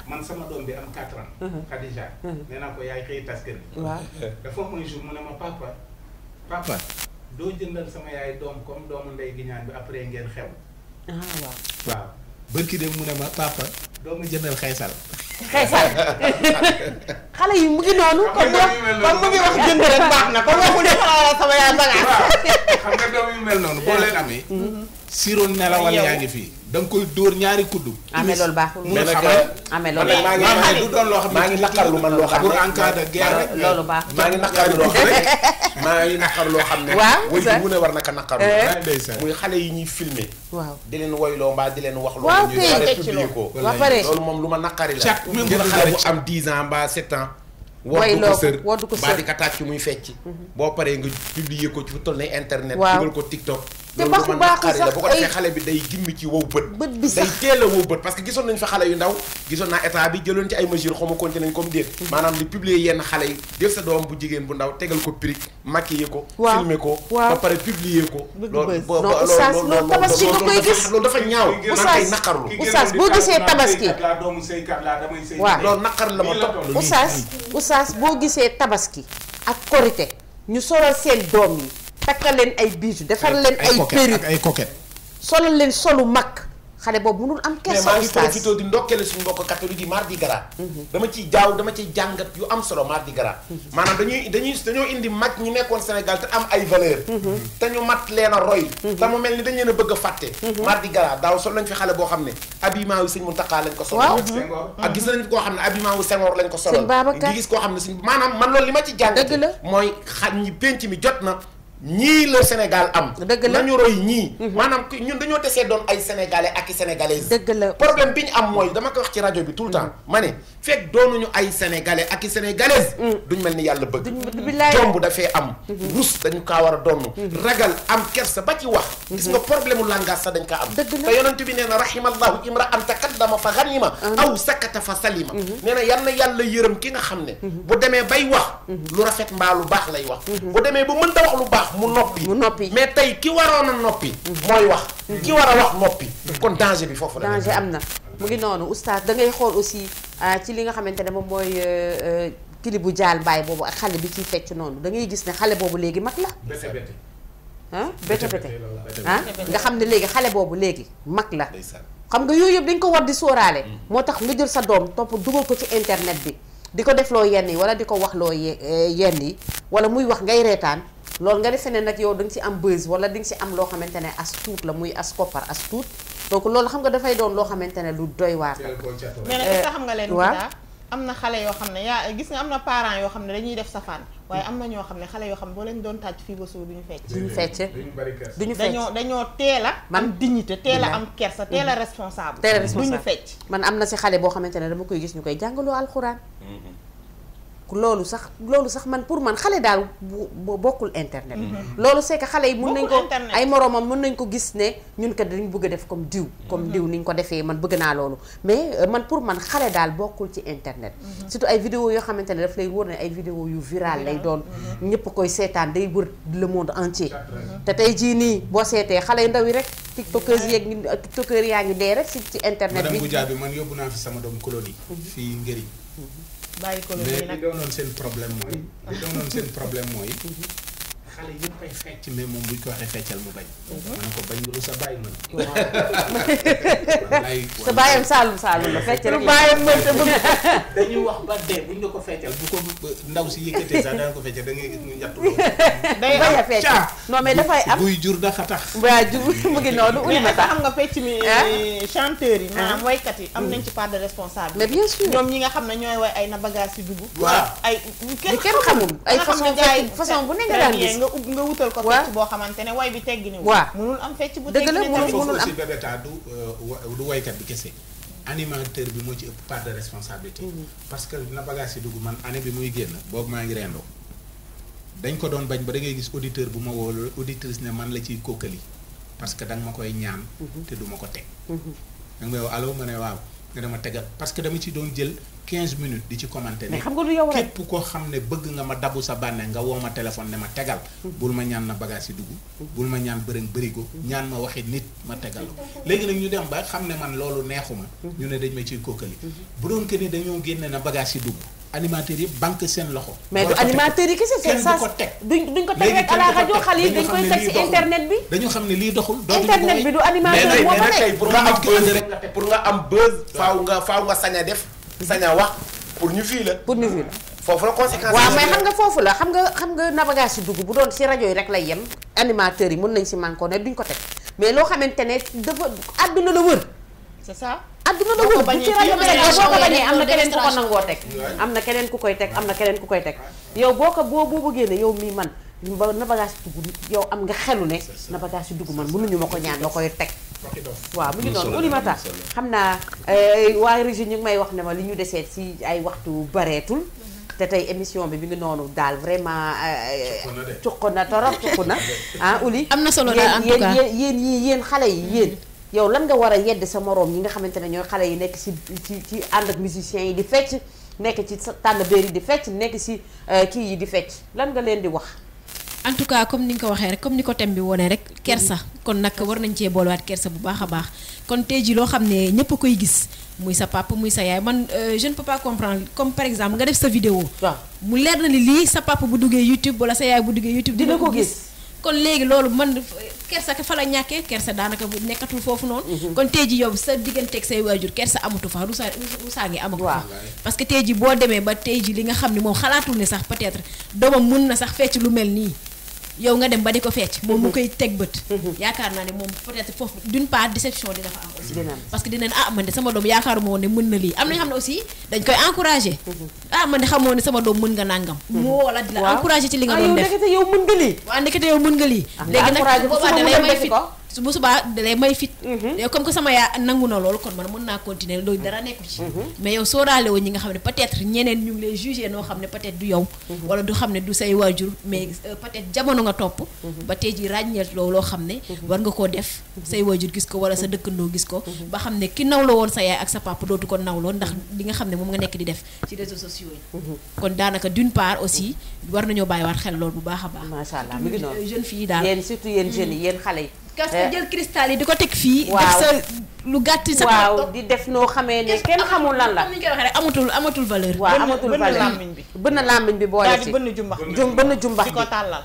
man sama doom bi am 4 ans Khadija nee naa ko yaay xëy tas kër gi waaw dafa am un jour mu ne ma papa doo jëndal sama yaay doom comme doomu ndey gi ñaan bi après ngeen xew. waaw. bërki de mu ne ma papa doo ma jëndal xeesal. xale yi mu ngi noonu. comme mu ngi wax jënd rek baax na comme waxul ne sama yaay bagage. xam nga doom yu mel noonu boo leen amee. sirop nelawal yaa ngi fii. da nga koy dóor ñaari kuddu. amee loolu baaxul mu xamal amee loolu du doon loo xam ne maa ngi naqarlu man loo xam ne pour en cas de guerre loolu baaxul maa ngi naqarlu loo xam ne maa ngi naqarlu loo xam ne way bu ne war na ko naqarlu muy xale yi ñuy filmer waaw di leen woyloo mbaa di leen wax loo waaw ñuy pare publier ko loolu moom lu ma naqari la jël xale bu am 10 ans mbaa 7 ans woddu ko sër mbaa di ko tàcc muy fecc boo paree nga publier ko ci fu toll ne internet dugal ko TikTok te baaxul baaxul sax bu ko defee xale bi day gimmi ci wow bët bi sax day teel a wow bët parce que gisoon nañ fa xale yu ndaw gisoon naa état bi jëloon ci ay mesures xaw ma continué nañ comme déet maanaam di publier yenn xale yi def sa doom bu jigéen bu ndaw tegal ko pirig maquiller ko filmer ko ba pare publier ko loolu tabaski nga koy gis loolu dafa ñaaw man kay naqarlu oustaz boo gisee tabaski waaw loolu naqar la ma topp oustaz boo gisee tabaski ak korité ñu solal seen doom yi takkal leen ay bijoux defar leen ay perruque ay coquette solal leen solu mag xale boobu mënul am mais kersa maa ngi oustaz. profité di ndokkale suñu mbokk catholique yi mardi gras. dama ciy jàngat yu am solo mardi gras. maanaam dañoo indi mag ñi nekkoon Sénégal te am ay valeur te ñu mat leen a roy. te mu mel ni dañ leen a bëgg a fàtte. mardi gras daaw sol nañ fi xale boo xam ne habillement yu sëñ Mountakha lañ ko solal. ak gis nañ koo xam ne habillement yu Senghor lañ ko solal. sëñ Babacar di gis koo xam ne suñ maanaam man loolu li ma ci jàngate. dëgg la mooy xam ñi penc mi jot na. ñii la Sénégal am. dëgg la nañu roy ñii. maanaam ñun dañoo desee doon ay sénégalais ak i sénégalaises. dëgg la problème bi ñu am mooy dama koy wax ci rajo bi tout le temps. ma ne fekk doonuñu ay sénégalais ak i sénégalaises. duñ mel ni yàlla bëgg. jomb dafee am. rus dañu kaa war a doon. ragal am kersa ba ci wax. gis nga problème mu langage sax dañ kaa am. dëgg la te yonent bi nee na rahimallahu imra'an takaddama fa ghanima aw sakata fa salima. nee na yal na yàlla yërëm ki nga xam ne. bu demee bay wax. lu rafet mbaa lu baax lay wax. bu demee ba mënta wax lu baax. mu noppi mais tey ki waroon a noppi mooy wax ki war a wax noppi kon danger bi foofu la danger am na mu ngi noonu oustaz da ngay xool aussi ci li nga xamante ne moom mooy clip bu jaal mbaay boobu ak xale bi ciy fecc noonu da ngay gis ne xale boobu léegi mag la bete nga xam ne léegi xale boobu léegi mag la xam nga yooyu yëpp dañ ko war di sóoraale moo tax nga jël sa doom topp dugal ko ci internet bi di ko def loo yenn yi wala di ko wax loo yenn yi wala muy wax ngay reetaan loolu nga defee ne nag yow da nga ci am buzz wala di nga ci am loo xamante ne as tuut la muy as koppar as tuut donc loolu xam nga dafay doon loo xamante ne lu doy waar la. mais nag est-ce que xam nga leen daa am na xale yoo xam ne yaa gis nga am na parents yoo xam ne dañuy def safaan waaye am na ñoo xam ne xale yoo xam ne boo leen doon tàcc fii ba suur duñu fecc duñu fecc dañoo teel a am dignité teel a am kersa teel a responsable duñu fecc man am na si xale boo xamante ne dama koy gis ñu koy jàngaloo alxuraan loolu sax man pour man xale daal bu bokkul internet loolu c'est que xale yi mun nañ ko ay moroomam mun nañ ko gis ne ñun kat dañu bëgg a def comme diw ni ñu ko defee man bëgg naa loolu mais man pour man xale daal bokkul ci internet surtout ay vidéo yoo xamante ne daf lay wóor ne ay vidéo yu viral lay doon ñëpp koy seetaan day wër le monde entier te tey jii nii boo seetee xale yu ndaw yi rek tiktokers yaa ngi dee rek ci internet bi madame Goudia bi man yóbbu naa fi sama doom colonie fii ngëriñ bàyyi ko mais li doonoon seen problème mooy xale yëpp ay fecc mais moom buñ ko waxee feccal mu bañ ma ne ko bañ nga lu sa bàyyi mën sa bàyyam saalum la fecc rek bàyyam mën te bëgg dañuy wax ba dee buñ nga ko feccal bu ko ndaw si yëkkatee sax danga ko feccal da ngay gis mu njattu loolu day bañ a fecc non mais dafay am buy jur dafa tax waa jur mu ngi noonu uli ma tax xam nga fecc mi chanteurs yi maanaam waykat yi am nañ ci part de responsable mais bien sûr ñoom ñi nga xam ne ñooy way ay na bagage si dugg waaw ay kenn xamul ay façon bu ne nga daan gis nga wutal ko fecc boo xamante ne way bi teggi ni waaw mënul am fecc bu dëgg la teggi mënul am aussi bébéta du waykat bi kese animateur bi moo ci ëpp part de responsabilité parce que na bagage yi dugg man année bi muy génn boobu maa ngi rendoo dañ ko doon bañ ba da ngay gis auditeur bu ma woo auditrice ne man la ciy kokkali parce que danga ma koy ñaan te du ma ko teg danga may woo allo ma ne waaw nga dama tegal parce que dama ci doon jël 15 minutes di ci commenter ne xam nga du yow rek képp koo xam ne bëgg nga ma dabu sa bànne nga woo ma téléphone ne ma tegal bul ma ñaan na bagage yi dugg bul ma ñaan bërigo ñaan ma waxi nit ma tegal léegi nag ñu dem ba xam ne man loolu neexuma ñu ne dañ ma ciy kokkali bu doon que ni dañoo génne na bagage yi dugg animateurs yëpp banque seen loxo mais du animateurs yi kese c'est ça duñ ko teg rek à la rajo xale yi dañ koy teg ci internet bi dañu xam ne lii doxul internet bi du animateur moo fa nekk pour nga am buzz faaw nga sañ a def sañ a wax pour ñu fii la foofu la conséquence waaw mais xam nga foofu la xam nga navigation si dugg bu doon si rajo yi rek lay yem animateurs yi mën nañ si manko ne duñ ko teg mais loo xamante ne dafa àdduna la wër c'est ça àdduna la wër bu ci rajo bi rek boo ko bañee am na keneen ku ko nangoo teg am na keneen ku koy teg am na keneen ku koy teg yow boo bëggee ne yow mii man na bagage si dugg yow am nga xelu ne na bagage si dugg man mënuñu ma ko ñaan nga koy teg waaw mu ngi noonu Oulimata xam naa waa régie ñu ngi may wax ne ma li ñu deseet si ay waxtu bareetul te tey émission bi ngi noonu daal vraiment cuq na torop cuq na Ouli am na solo daal en tout cas yéen xale yi yéen yow lan nga war a yedd sa moroom ñi nga xamante ne ñooy xale yi nekk ci ànd ak musiciens yi di fecc nekk ci tànn béer yi di fecc nekk si kii yi di fecc lan nga leen di wax en tout cas comme ni nga ko waxee rek comme ni ko thème bi wone rek kersa kon nag war nañ cee boolewaat kersa bu baax a baax kon tey ji loo xam ne ñëpp a koy gis muy sa papa muy sa yaay man je ne peux pas comprendre comme par exemple nga def sa vidéo waaw mu leer na ni lii sa papa bu duggee YouTube wala sa yaay bu duggee YouTube dina ko gis kon léegi loolu man kersa ka fa la ñàkkee kersa daanaka nekkatul foofu noonu kon tey ji yow sa digganteeg say waajur kersa amatu fa rusaa ngi amagu fa parce que tey ji boo demee ba tey ji li nga xam ne moom xalaatul ne sax peut-être doomam mën na sax fecc lu mel nii yow nga dem ba di ko fecc moom mu koy teg bët yaakaar naa ne moom peut-être foofu d'une part déception dina fa am aussi parce que dinañ man de sama doom yaakaaruma woon ne mën na lii am na ñoo xam ne aussi dañ koy encourager man de xamoo ne sama doom mën nga nangam mu wala di la encourager ci li nga doon def yow mën nga lii waaw ndekete yow mën nga lii léegi nag boobaa da lay may fit bu subaa da lay may fit yow comme que sama yaa nangu na loolu kon man mën naa continuer loolu dara nekku ci mais yow sóoraale woon ñi nga xam ne peut-être ñeneen ñu ngi lay juger noo xam ne peut-être du yow wala du xam ne du say waajur mais peut-être jamono nga topp ba tey ji ràññeet loo xam ne war nga koo def say waajur gis ko wala sa dëkkandoo gis ko ba xam ne ki nawloo woon sa yaay ak sa papa dootu ko nawloo ndax li nga xam ne moom nga nekk di def ci réseaux sociaux yi kon daanaka d'une part aussi war nañoo bàyyiwaat xel loolu bu baax a baax macha allah mi ngi noonu jeune fille daal yéen surtout yéen jeunes yi yéen xale yi parce que jël cristal yi di ko teg fii def sa lu gàtt sa waaw di def noo xamee ne kenn xamul lan la comme ni ñu koy waxee rek amatul valeur waaw amatul valeur bënn làmmiñ bi boole ci bënn jumbax bënn jumbax di ko tàllal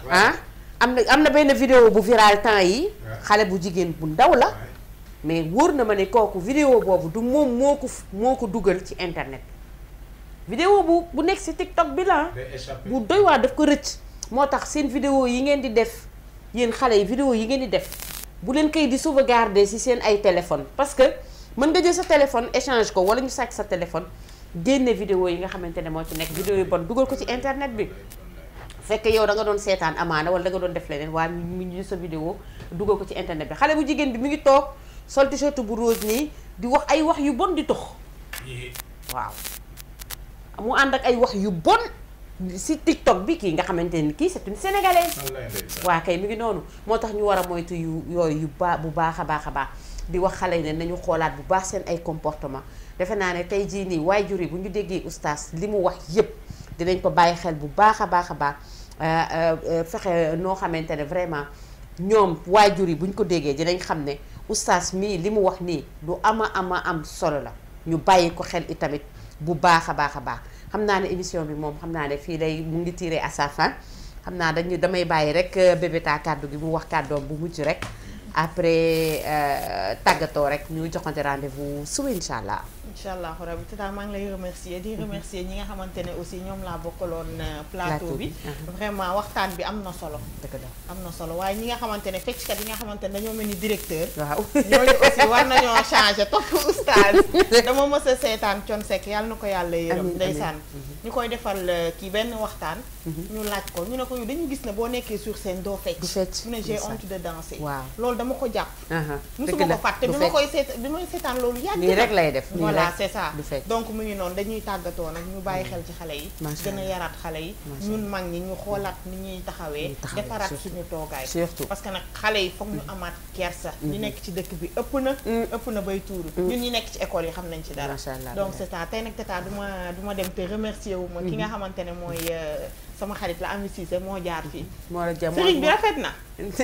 am na benn vidéo bu viral temps yi xale bu jigéen bu ndaw la mais wóor na ma ne kooku vidéo boobu du moom moo ko dugal ci internet vidéo bu nekk ci TikTok bi la bu doy waa daf ko rëcc moo tax seen vidéo yi ngeen di def yéen xale yi vidéo yi ngeen di def bu leen koy di sauvegarder ci seen ay téléphone parce que mën nga jël sa téléphone échange ko wala ñu sàcc sa téléphone génne vidéo yi nga xamante ne moo ci nekk vidéo yu bon dugal ko ci internet bi fekk yow da nga doon seetaan amaana wala da nga doon def leneen waa mu ñu sa vidéo dugal ko ci internet bi xale bu jigéen bi mi ngi toog sol t-shirt bu rose nii di wax ay wax yu bon di tox waaw mu ànd ak ay wax yu bon si TikTok bi kii nga xamante ni kii c'est une sénégalaise waa kay mi ngi noonu moo tax ñu war a moytu yooyu bu baax a baax a baax di wax xale yi ne nañu xoolaat bu baax seen ay comportement defe naa ne tey jii nii waajur yi bu ñu déggee oustaz li mu wax yépp dinañ ko bàyyi xel bu baax a baax a baax fexe noo xamante ne vraiment ñoom waajur yi bu ñu ko déggee dinañ xam ne oustaz mii li mu wax nii lu am solo la ñu bàyyi ko xel itamit bu baax a baax a baax xam naa ne émission bi moom xam naa ne fii lay mu ngi tiré à sa fin xam naa damay bàyyi rek bébéta kàddu gi mu wax kàddoom bu mujj rek après tàggatoo rek ñu joxante rendez-vous suba incha allah. incha allah rabi tata maa ngi lay remercier di remercier ñi nga xamante ne aussi ñoom laa bokkaloon plateau bi. vraiment waxtaan bi am na solo. dëgg la am na solo waaye ñi nga xamante ne fecckat yi nga xamante ne dañoo mel ni directeur. waaw ñooñu aussi war nañoo changer topp oustaz. dama mës a seetaan Thione Seck yàlla na ko yàlla yërëm. ndeysaan ñu koy defal kii benn waxtaan. ñu laaj ko ñu ne ko dañu gis ne boo nekkee sur scène doo fecc. du fecc mu ne j'ai honte de danser. waaw loolu dama ko jàpp. dëgg la musuma ko fàtte bi ma koy bi may seetaan loolu yàgg nii rek lay def voilà c'est ça du fecc donc mu ngi noonu dañuy tàggatoo nag ñu bàyyi xel ci xale yi gën a yaraat xale yi ñun mag ñi ñu xoolaat ni ñuy taxawee defaraat suñu toogaay surtout parce que nag xale yi foog ñu amaat kersa ñi nekk ci dëkk bi ëpp na bay tuuru ñun ñi nekk ci école yi xam nañ ci dara donc c'est ça tey nag tata du ma dem te remercier wu ma ki nga xamante ne mooy sama xarit la Ami Cissé moo jaar fii sëriñ bi rafet na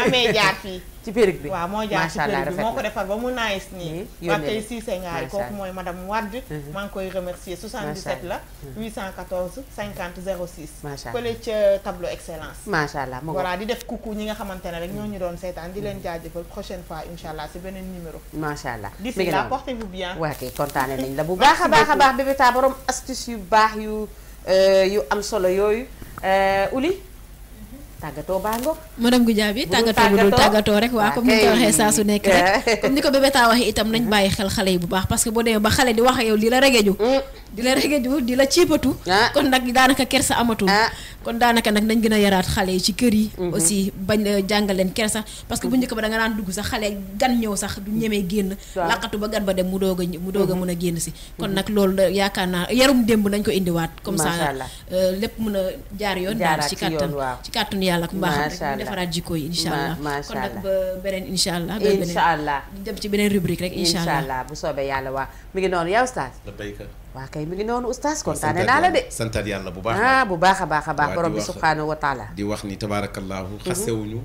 amee jaar fii ci périg bi waaw moo jaar ci périg bi moo ko defar ba mu nice nii wax tey Cissé ngaay kooku mooy madame Wade maa ngi koy remercier 77 la 814 50 06 fële ca tableau excellence macha allah voilà di def coucou ñi nga xamante ne rek ñoo ñu doon seetaan di leen jaajëfal prochaine fois incha allah si beneen numéro macha allah d'ici là portez-vous bien waa kay kontaane nañ la bu baax a baax bébéta borom astuce yu baax yu am solo yooyu Uli tàggatoo baa ngoog madame Goudiaby tàggatoo bu dul tàggatoo rek waa comme ni ñu ko waxee saa su nekk rek comme ni ko bébéta waxee itam nañ bàyyi xel xale yi bu baax parce que boo demee ba xale di wax ak yow di la regeju di la ciipatu kon nag daanaka kersa amatul kon daanaka nag nañ gën a yaraat xale yi ci kër yi aussi bañ jàngal leen kersa parce que bu njëkk ba da nga daan dugg sax xale gan ñëw sax du ñemee génn laqatu ba gan ba dem mu doog a mën a génn si kon nag loolu yaakaar naa yarum démb nañ ko indiwaat comme ça lépp mën a jaar yoon daal ci kàttanu yàlla ak mbaaxam ñu defaraat jikko yi incha allah kon nag ba beneen incha allah dem ci beneen rubrique rek incha allah bu soobee yàlla waa mi ngi noonu yow Oustaz waa kay mi ngi noonu oustaz kontaane naa la de santat yàlla bu baax bu baax a baax borom bi subhaanahu wa taala di wax ni tabaarakallaahu xasewuñu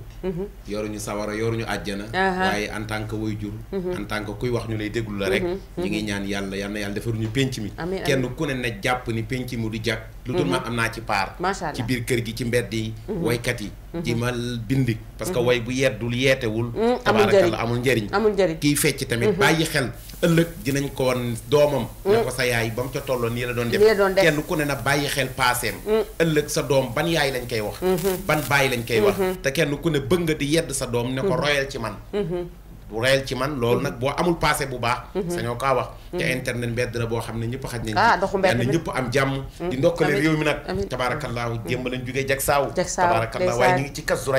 yoruñu sawara yoruñu àjjana waaye en tant que waajur en tant que kuy wax ñu lay déglu la rek ñi ngi ñaan yàlla yal na yàlla defaruñu penc mi kenn ku ne na jàpp ni penc mu du jàkk lu dul man am naa ci paar ci biir kër gi ci mbedd yi waykat yi ji ma bind parce que way bu yeddul yeetewul tabaarakallaahu amul njëriñ kiy fecc tamit bàyyi xel ëllëg dinañ ko woon doomam ne ko sa yaay ba mu ca tolloon nii la doon def kenn ku ne na bàyyi xel paaseem ëllëg sa doom ban yaay lañ koy wax ban bàyyi lañ koy wax te kenn ku ne bëgg nga di yedd sa doom ne ko royal ci man royal ci man loolu nag boo amul passé bu baax sañoo kaa wax te internet mbedd la boo xam ne ñëpp xaj nañ ci yàlla ñëpp am jàmm di ndokkale réew mi nag tabaarakallaahu démb lañ jógee jagsaaw tabaarakallaahu waaye ñu ngi ci Kazu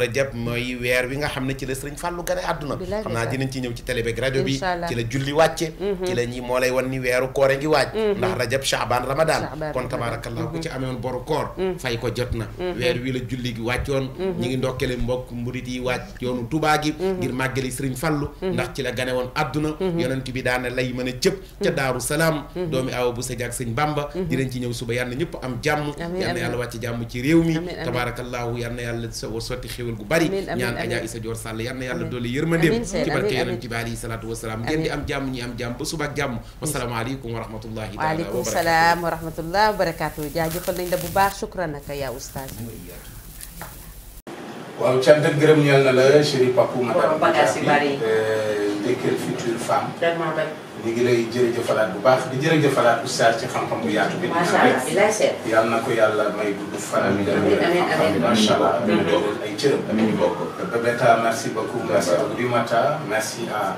Rajab mooy weer wi nga xam ne ci la Sëriñ Fàllu gane àdduna xam naa dinañ ci ñëw ci télé beeg rajo bi ci la julli wàcce ci la ñi moo lay wan ni weeru koor ngi waaj ndax Rajab Shaabaan Ramadaan kon tabaarakallaahu ku ci amee woon boru koor fay ko jot na weer wi la julli gi wàccoon ñi ngi ndokkale mbokk murit yi wàcc yoonu Tuubaa gi ngir màggali Sëriñ Fallu ndax ci la gane woon àdduna yonent bi daane lay mën a cëpp ca Daaru Salaam doomi awa bu sëj ak sëñ Bamba dinañ ci ñëw suba yal na ñëpp am jàmm yal na yàlla wàcc jàmm ci réew mi tabaarakallaahu yal na yàlla sotti xéwal gu bari ñaan Adja Issa Dior Sall yal na yàlla doole yërmandeem ci barke yonent bi alayhi salaatu wasalaam ngeen di am jàmm ñi am jàmm ba suba ak jàmm wasalaamaaleykum wa rahmatullahi taala waaleykum salaam wa rahmatullahi wa barakaatu jaajëfal nañ la bu baax shukran naka yaa oustaz waaw cant ak gërëm ñeel na la chéri Papou madame bagage yu bari Dekkel Future Femme ñu ngi lay jërëjëfalaat bu baax di jërëjëfalaat oustaz ci xam-xam bu yaatu bi yàlla na ko yàlla may gudd fanam macha allah ay cërëm Bébéta merci beaucoup merci à Oulimata merci à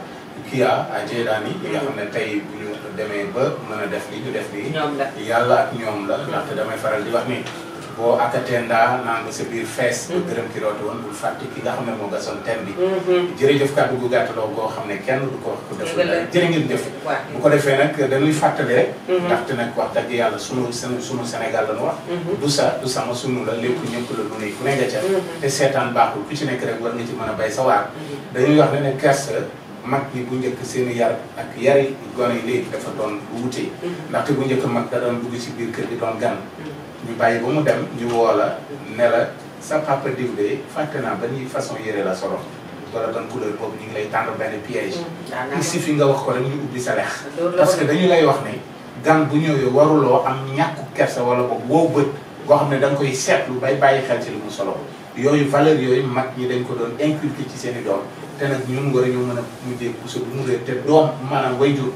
Kia à Djeydani yi nga xam ne tey bu ñu demee ba mën a def li ñu def nii yàlla ak ñoom la ndaxte damay faral di wax ni boo akatee ndaa naan ko sa biir fees ba gërëm ki roote woon bul fàtte ki nga xam ne moo gasoon teen bi jërëjëf kàddu gu gàttaloo goo xam ne kenn du ko wax ko def jërë ngeen jëf bu ko defee nag dañuy fàttali rek ndaxte nag wax dëgg yàlla sunu Sénégal la ñu wax du sa du sama sunu la lépp ñëpp la lu ne ku ne nga ca te seetaan baaxul ku ci nekk rek war nga ci mën a bay sa waar dañuy wax ne kersa mag ñi bu njëkk seeni yar ak yari gone yi léegi dafa doon wute ndaxte bu njëkk mag da doon dugg ci biir kër gi doon gan ñu bàyyi ba mu dem ñu woo la ne la sa papa diw de fàtte naa ba ni façon yére la solo wala ban couleur boobu ñu ngi lay tànn benn piège il suffit nga wax ko rek ñu ubbi sa lex parce que dañu lay wax ne gan bu ñëwee waruloo am ñàkku kersa wala boog wow bët boo xam ne da nga koy seetlu bay bàyyi xel ci li mu solo yooyu valeur yooyu mag ñi dañ ko doon inculquer ci seen i doom te nag ñun war a ñu mën a mujjee pousse bu mu réer te doom maanaam wayjur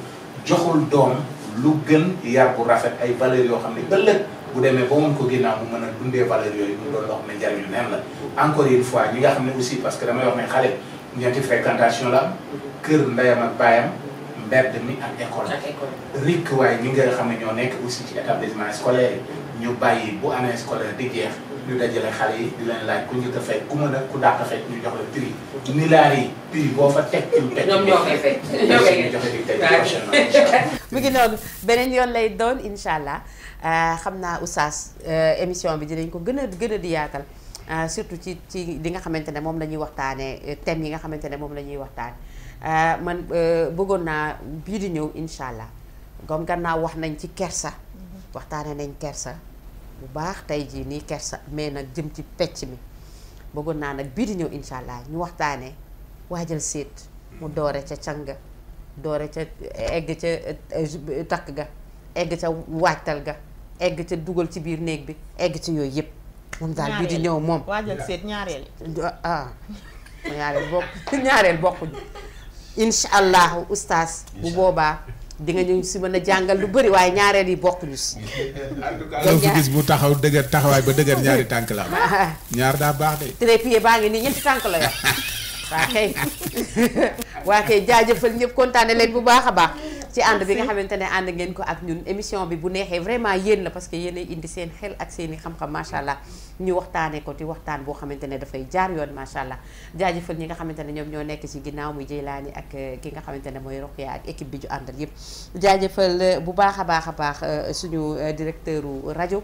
joxul doom lu gën yar bu rafet ay valeurs yoo xam ne ëllëg bu demee ba mën ko ginnaaw mu mën a dundee valeurs yooyu mu doon loo xam ne njariñu neen la encore une fois ñi nga xam ne aussi parce que damay wax ne xale ñeenti fréquentation la am kër ndeyam ak baayam mbedd mi ak école rik waaye ñi nga xam ne ñoo nekk aussi ci établissement scolaire yi ñu bàyyi bu année scolaire di jeex ñu dajale xale yi di leen laaj ku njëkk a fekk ku mën a ku dàq a fekk ñu jox la prix nilaar yi prix boo fa teg ñu teg ñoom ñoo koy fekk ñu joxe di teg prochainement mu ngi noonu beneen yoon lay doon incha allah xam naa oustaz émission bi dinañ ko gën a di yaatal surtout ci li nga xamante ne moom la ñuy waxtaanee thèmes yi nga xamante ne moom la ñuy waxtaan man bëggoon naa bii di ñëw incha allah comme gannaaw wax nañ ci kersa waxtaanee nañ kersa bu baax tey jii nii kersa mais nag jëm ci pecc mi bëggoon naa nag bii di ñëw incha allah ñu waxtaanee waajal séet mu doore ca canga doore ca egg ca takk ga egg ca waajtal ga egg ca dugal ci biir néeg bi egg ci yooyu yëpp moom daal bii di ñëw moom waajal seet ñaareel ñaareel bokkuñu incha allahu oustaz bu boobaa di nga ñu si mën a jàngal lu bëri waaye ñaareel yi bokkuñu si loo fi gis bu taxaw dëgër taxawaay ba dëgër ñaari tànk la ñaar daa baax de trépied baa ngi nii ñeenti tànk la yor waa kay jaajëfal ñëpp kontaane leen bu baax a baax ci ànd bi nga xamante ne ànd ngeen ko ak ñun émission bi bu neexee vraiment yéen la parce que yéen a indi seen xel ak seen i xam-xam macha allah ñu waxtaanee ko ci waxtaan boo xamante ne dafay jaar yoon macha allah jaajëfal ñi nga xamante ne ñoom ñoo nekk ci ginnaaw muy Jeylaani ak ki nga xamante ne mooy Rokhaya ak équipe bi ju àndal yëpp jaajëfal bu baax a baax suñu directeur u rajo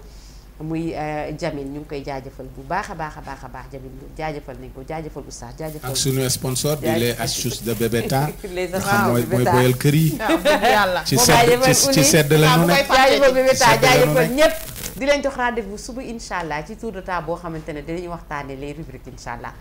muy Jamil ñu ngi koy jaajëfal bu baax a baax a baax a baax Jamil jaajëfal nañ ko jaajëfal oustaz jaajëfal ak sunu sponsor di les astuces de Bébéta les xam mooy boyal kër yi yàlla ci sedd la ñu ne jaajëfal Bébéta jaajëfal ñëpp di leen jox rendez-vous suba incha allah ci tour de table boo xamante ne dinañu waxtaane les rubriques incha allah